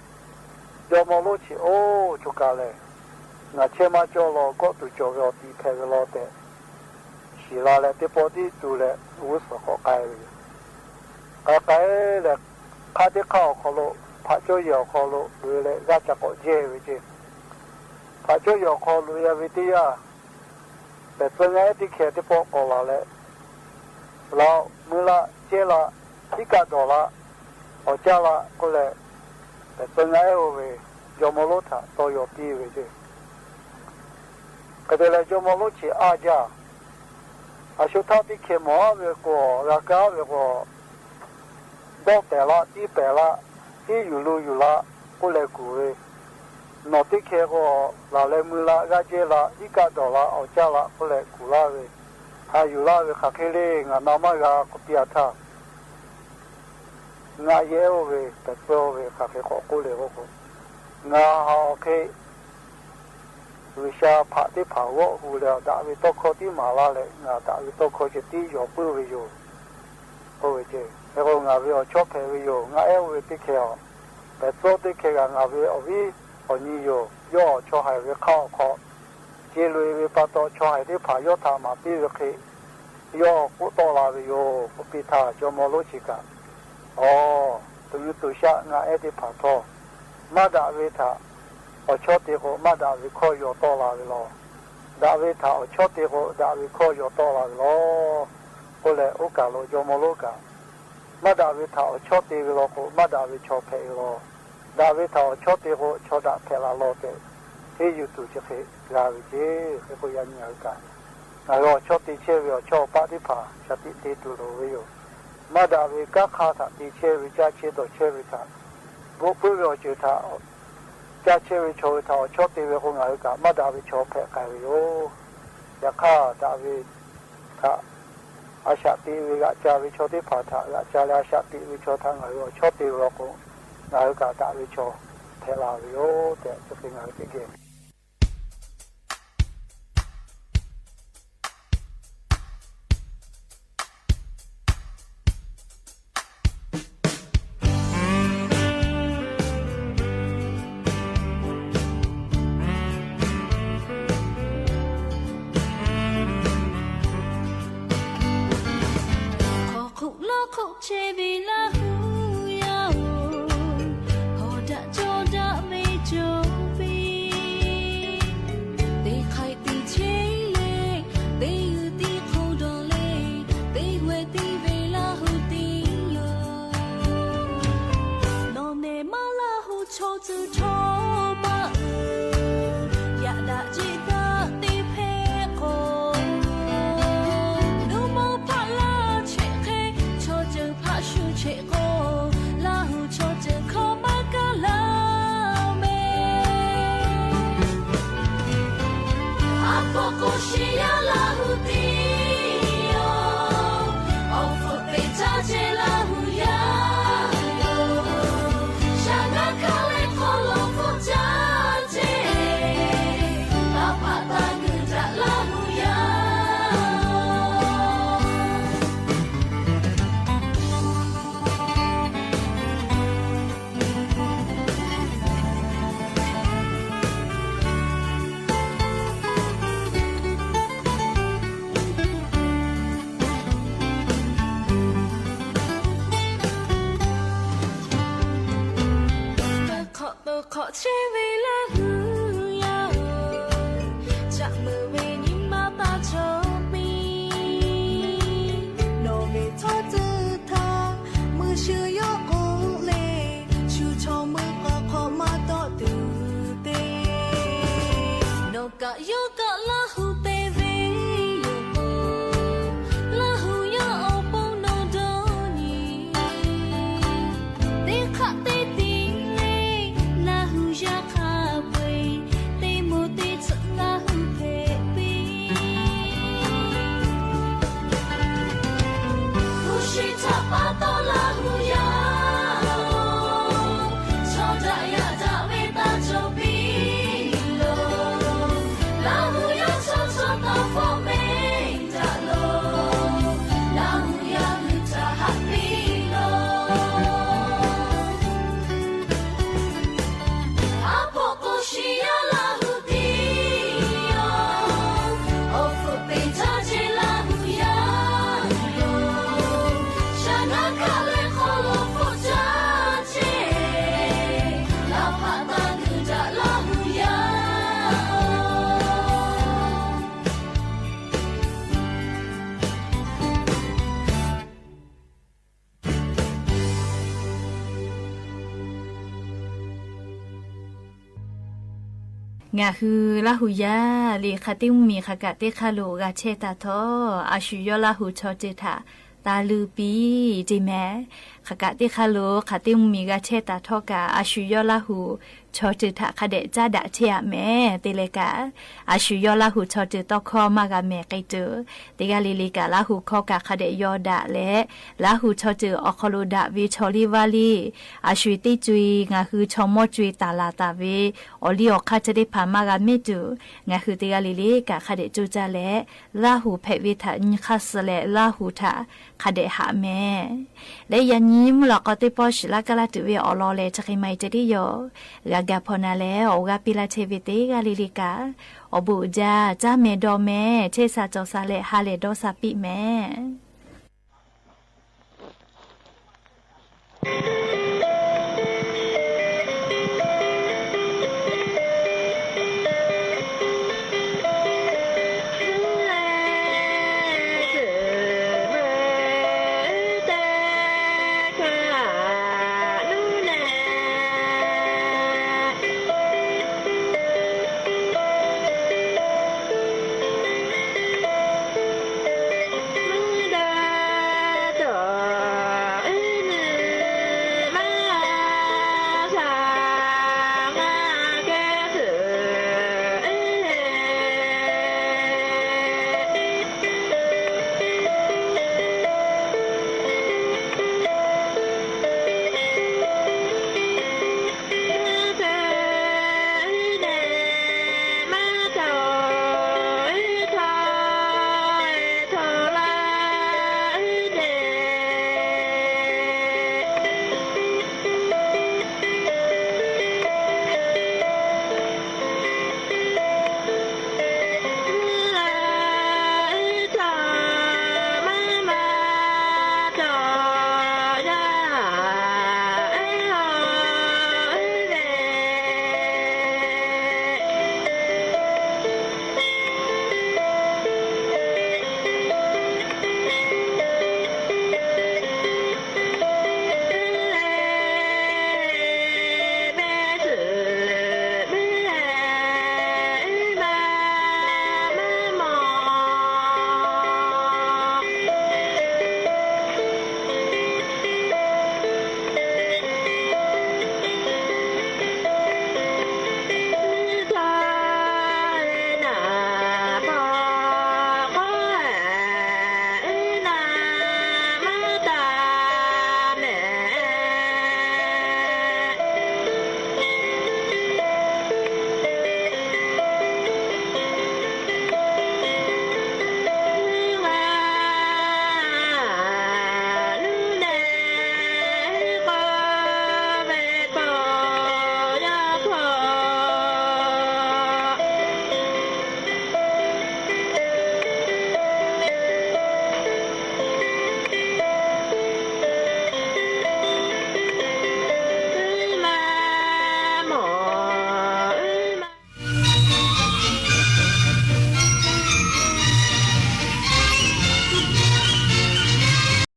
Jawˇ mawˇ lonˉ chi oˇ choˬ kaˬ lehˬ, ngaˬ chehˇ maˇ cawˇ law, kawˆ tuˬ cawˬ ve awˬ tiꞈ hpehꞈ ve law tehꞈ shiˍ la leh, teˇ pawˆ tiˉ tu leh g'uˇ suhˍ k'awꞈ k'ai ve yoˬ. K'ai k'ai leh, hk'aˆ teˇ hk'aˆ awˬ hk'aw lo, hpaꞈ cawˇ yehˬ awˬ hk'aw lo loꞈ-e leh g'aˇ ca k'awꞈ jehˇ ve ceˇ. Hpaꞈ cawˇ yehˬ awˬ hk'aw loꞈ-e ve teˇ yanˇ, pehˬ tcuhˇ ngaˆ ehˉ teˇ hkeh teˇ pawˆ k'awꞈ laˬ leh, laˬ-oꞈ, mui laˇ, cehˇ laˇ, iˉ kaˆ dawˬ laˇ, awˬ caˇ laˇ k'oˆ leh, pehˬ tcuhˇ ngaˆ ehˉ oˇ ve jawˇ mawˇ lonˉ htaꞈ tawˇ yaw piˇ ve ceˇ. Hk'e te leh, jawˇ mawˇ lonˉ chi aˇ jaˇ. A shu htaˇ teˇ hkeh mawˬ aˉ ve k'o, g'a kaˇ ve k'o, dawˇ pehˍ laˇ, tiˉ pehˍ laˇ, hiˉ yuˬ lo yuˬ laˇ k'oˆ leh kuˬ ve, nawˬ teˇ hkeh k'o, laˬ leh mui laˇ, g'aˇ jehˇ laˇ, iˉ kaˆ dawˬ laˇ, awˬ caˇ laˇ k'oˆ leh kuˬ laˇ ve, a yuˬ laˇ ve hk'aˬ hk'e le, ngaˬ na maˇ g'a k'oˆ piˇ-a htaˇ, ngaˆ yehˉ oˇ ve pehˬ tcuhˇ oˇ ve hk'aˬ hk'e k'awꞈ k'oˆ le k'o, ngaˬ haꞈ awˬ hk'e G'uiˬsha hpaꞈ teˇ hpaˍ g'awˆ hu leh, daꞈ ve tawˇ hkawˇ tiˉ maˍ laˇ leh, ngaˬ daꞈ ve tawˇ hkawˇ ceh tiˉ yaw puiˉ ve yoˬ. Oˇ ve ceˇ. Hk'e k'o, ngaˬ ve awˬ chawˇ hpehꞈ ve yoˬ. Ngaˆ ehˉ oˇ ve teˇ hkeh a, pehˬ tcuhˇ teˇ hkeh g'aꞈ ngaˬ ve awˬ viˉ awˬ nyi yoˬ. Yawˇ chaw haiˬ ve hk'aˆ awˬ hk'aw ce loꞈ-e ve pa taw, chaw haiˬ teˇ hpaˍ yawˇ htaꞈ maˍ piˇ ve hk'e, yawˇ k'oˆ tawˆ la ve yoˬ k'oˆ piˇ htaˇ, jawˇ mawˇ lonˉ chi kaꞈ, Aˬ, tuꞈ nyi tuꞈ shaˆ ngaˆ ehˉ teˇ hpaˍ htawˇ, maˇ daꞈ ve htaꞈ awˬ chawˇ te k'o, maˇ daꞈ ve hkawˇ yaw tawˆ la ve law. Daꞈ ve htaꞈ awˬ chawˇ te k'o, daꞈ ve hkawˇ yaw tawˆ la ve law. K'oˆ leh, oˇ kaˬ lo jawˇ mawˇ lonˉ kaꞈ, maˇ daꞈ ve htaꞈ awˬ chawˇ te ve law k'o, maˇ daꞈ ve chaw hpehꞈ ve law. Daꞈ ve htaꞈ awˬ chawˇ te k'o, chaw daꞈ hpehꞈ la law tehꞈ, henˇ yuˬ tuˬ chi hk'e g'a ve ceˇ. Hk'e k'o, yaꞈ nyi ngaˬ hui kaꞈ, ngaˬ hui awˬ chawˇ te chehˇ ve awˬ chawˇ awˬ paˆ teˇ hpaˍ shaˍ tiꞈ te tuˬ loˍ ve yoˬ. Maˇ daꞈ ve kanˉ hk'aˇ htaꞈ te chehˇ ve, caˇ chehˇ dawˬ chehˇ ve htaꞈ, g'oˆ puiˉ ve awˬ ceuˬ htaꞈ caˇ chehˇ ve chaw ve htaꞈ awˬ chawˇ te ve k'o, ngaˬ hui kaꞈ maˇ daꞈ ve chaw hpehꞈ k'ai ve yoˬ. Yaꞈ hk'aˇ daꞈ ve htaꞈ a shaꞈ teꞈ ve g'aꞈ ca ve chaw teˇ hpaˍ htaꞈ g'aꞈ ca leh a shaꞈ teꞈ ve chaw htaꞈ ngaˬ hui awˬ chawˇ te ve law k'o, ngaˬ hui kaꞈ daꞈ ve chaw hpehꞈ la ve yoˬ tehꞈ chi hk'e ngaˬ hui teˇ geh Hk'aw hk'oˆ lawˇ hk'oˆ chehˇ ve Laˇ huˍ yaˇ-oˬ, hawˍ daꞈ cawˇ daꞈ ve cawˬ ve, teˇ hk'aiꞈ teˇ cheˇ leh, teˇ g'uiˬ teˇ hk'oˆ dawˬ leh, teˇ g'aˇ teˇ ve Laˇ huˍ teˇ yoˬ. Nawˬ nehˬ maˇ Laˇ huˍ chaw ceuˬ htawˇ maˇ uiˍ, yaꞈ daꞈ jeˆ daꞈ teˇ hpehꞈ k'o, nuˇ mawˇ hpaˆ laˇ chehꞈ hk'e, chaw ceuˬ hpaˆ shu chehꞈ k'o, Laˇ huˍ chaw ceuˬ hkawˇ maˇ kaˇ laˇ mehˍ. A hpoˆ k'o shiˍ yaˇ Laˇ huˍ teˇ yoˬ. Awˬ hpfuhˆ teꞈ caˇ ceh Laˇ huˍ yaˇ yoˬ. Shaˍ ngaˇ hkaˇ leh hk'aw lo hpfuhˆ caˇ ceh, taˇ hpaꞈ taˇ g'uiˬ daꞈ Laˇ huˍ yaˇ. Hk'awꞈ to hk'awꞈ chehˇ ve Laˇ huˍ yaˇ-oˬ, caꞈ meuˍ ve nyi ma taˇ cawˬ piˇ. Nawˬ ve chaw ceuˬ htaꞈ mui shu yawˇ k'oˆ le, shu chaw mui k'awꞈ hk'awꞈ maˇ tawˆ tuˬ te. Nawˬ kaꞈ yawˇ kaꞈ Laˇ huˍ te ve yoˬ k'o, Laˇ huˍ yaˇ awˬ pon nawˬ dawˇ nyi. Teˇ hk'aˆ teˇ tiˉ le, Laˇ huˍ yaˇ hk'a peu-eˬ, teˇ moˍ teˇ tsuhꞈ Laˇ huˍ hpehꞈ piˇ. Hpu shi htaꞈ pa taw Laˇ huˍ yaˇ-oˬ, chaw daꞈ yaꞈ daꞈ ve taˇ cawˬ piˇ loˬ. Laˇ huˍ yaˇ chaw chaw taw hpawˇ mehˍ daꞈ loˬ. Laˇ huˍ yaˇ g'uiˬ htaꞈ haꞈ piˇ loˬ. A hpoˆ k'o shiˍ yaˇ Laˇ huˍ teˇ yoˬ. Awˬ hpfuhˆ teꞈ caˇ ceh Laˇ huˍ yaˇ yoˬ. Shaˍ ngaˇ hkaˇ leh hk'aw lo hpfuhˆ caˇ ceh, laˇ hpaꞈ taˇ g'uiˬ daꞈ Laˇ huˍ yaˇ. Ngaˬ hui Laˇ huˍ yaˇ liꞈ hk'a teˇ mvuhˇ miˬ hk'aˬ kaꞈ teˇ hk'aˇ lo g'a chehˇ taˍ htawˇ, a shu yawˇ Laˇ huˍ chaw ceuˬ htaꞈ taˍ luˬ piˇ te mehˍ. Hk'aˬ kaꞈ teˇ hk'aˇ lo hk'aˬ teˇ mvuhˇ miˬ g'a chehˇ taˍ htawˇ kaꞈ, a shu yawˇ Laˇ huˍ chaw ceuˬ htaꞈ hk'a dehꞈ caˉ daꞈ chehˇ-aꞈ mehˍ te leh kaꞈ, a shu yawˇ Laˇ huˍ chaw ceuˬ tawˇ hkawˇ maˇ g'a mehˍ k'ai tuˬ, teˇ g'aˇ le le kaꞈ Laˇ huˍ hkawˇ kaꞈ hk'a dehꞈ yaw daꞈ leh, Laˇ huˍ chaw ceuˬ awˬ hk'aw lo daꞈ ve chaw liˇ vaˇ liˇ, a shu teˇ co-e ngaˬ hui chaw mawˇ co-e taˍ laˬ taˍ ve awˬ liˇ awˬ hk'aˇ chi teˇ hpaˍ maˇ g'a mehˍ tuˬ, ngaˬ hui teˇ g'aˇ le le kaꞈ hk'a dehꞈ coˇ caˇ leh, Laˇ huˍ hpehꞈ ve htaꞈ nyi hk'aˇ suh leh Laˇ huˍ htaꞈ hk'a dehꞈ haꞈ mehˍ. Leh yaꞈ nyi mvuhˇ lawꞈ k'aw teˇ pawˆ shiˍ laˇ kaˇ laˇ tuˬ ve awˬ lawn lehˬ, chi hk'e maˇ heˆ te tiˉ yoˬ. G'a gaˬ hpaw na leh awˬ g'aˇ piˇ laˇ chehˇ ve teˇ g'aˇ le le kaꞈ, awˬ bon uiˍ jaˇ, caˇ mehˍ dawˬ mehˍ, chehˇ sha cawˬ sha leh ha lehˬ dawˇ sha piˇ mehˍ.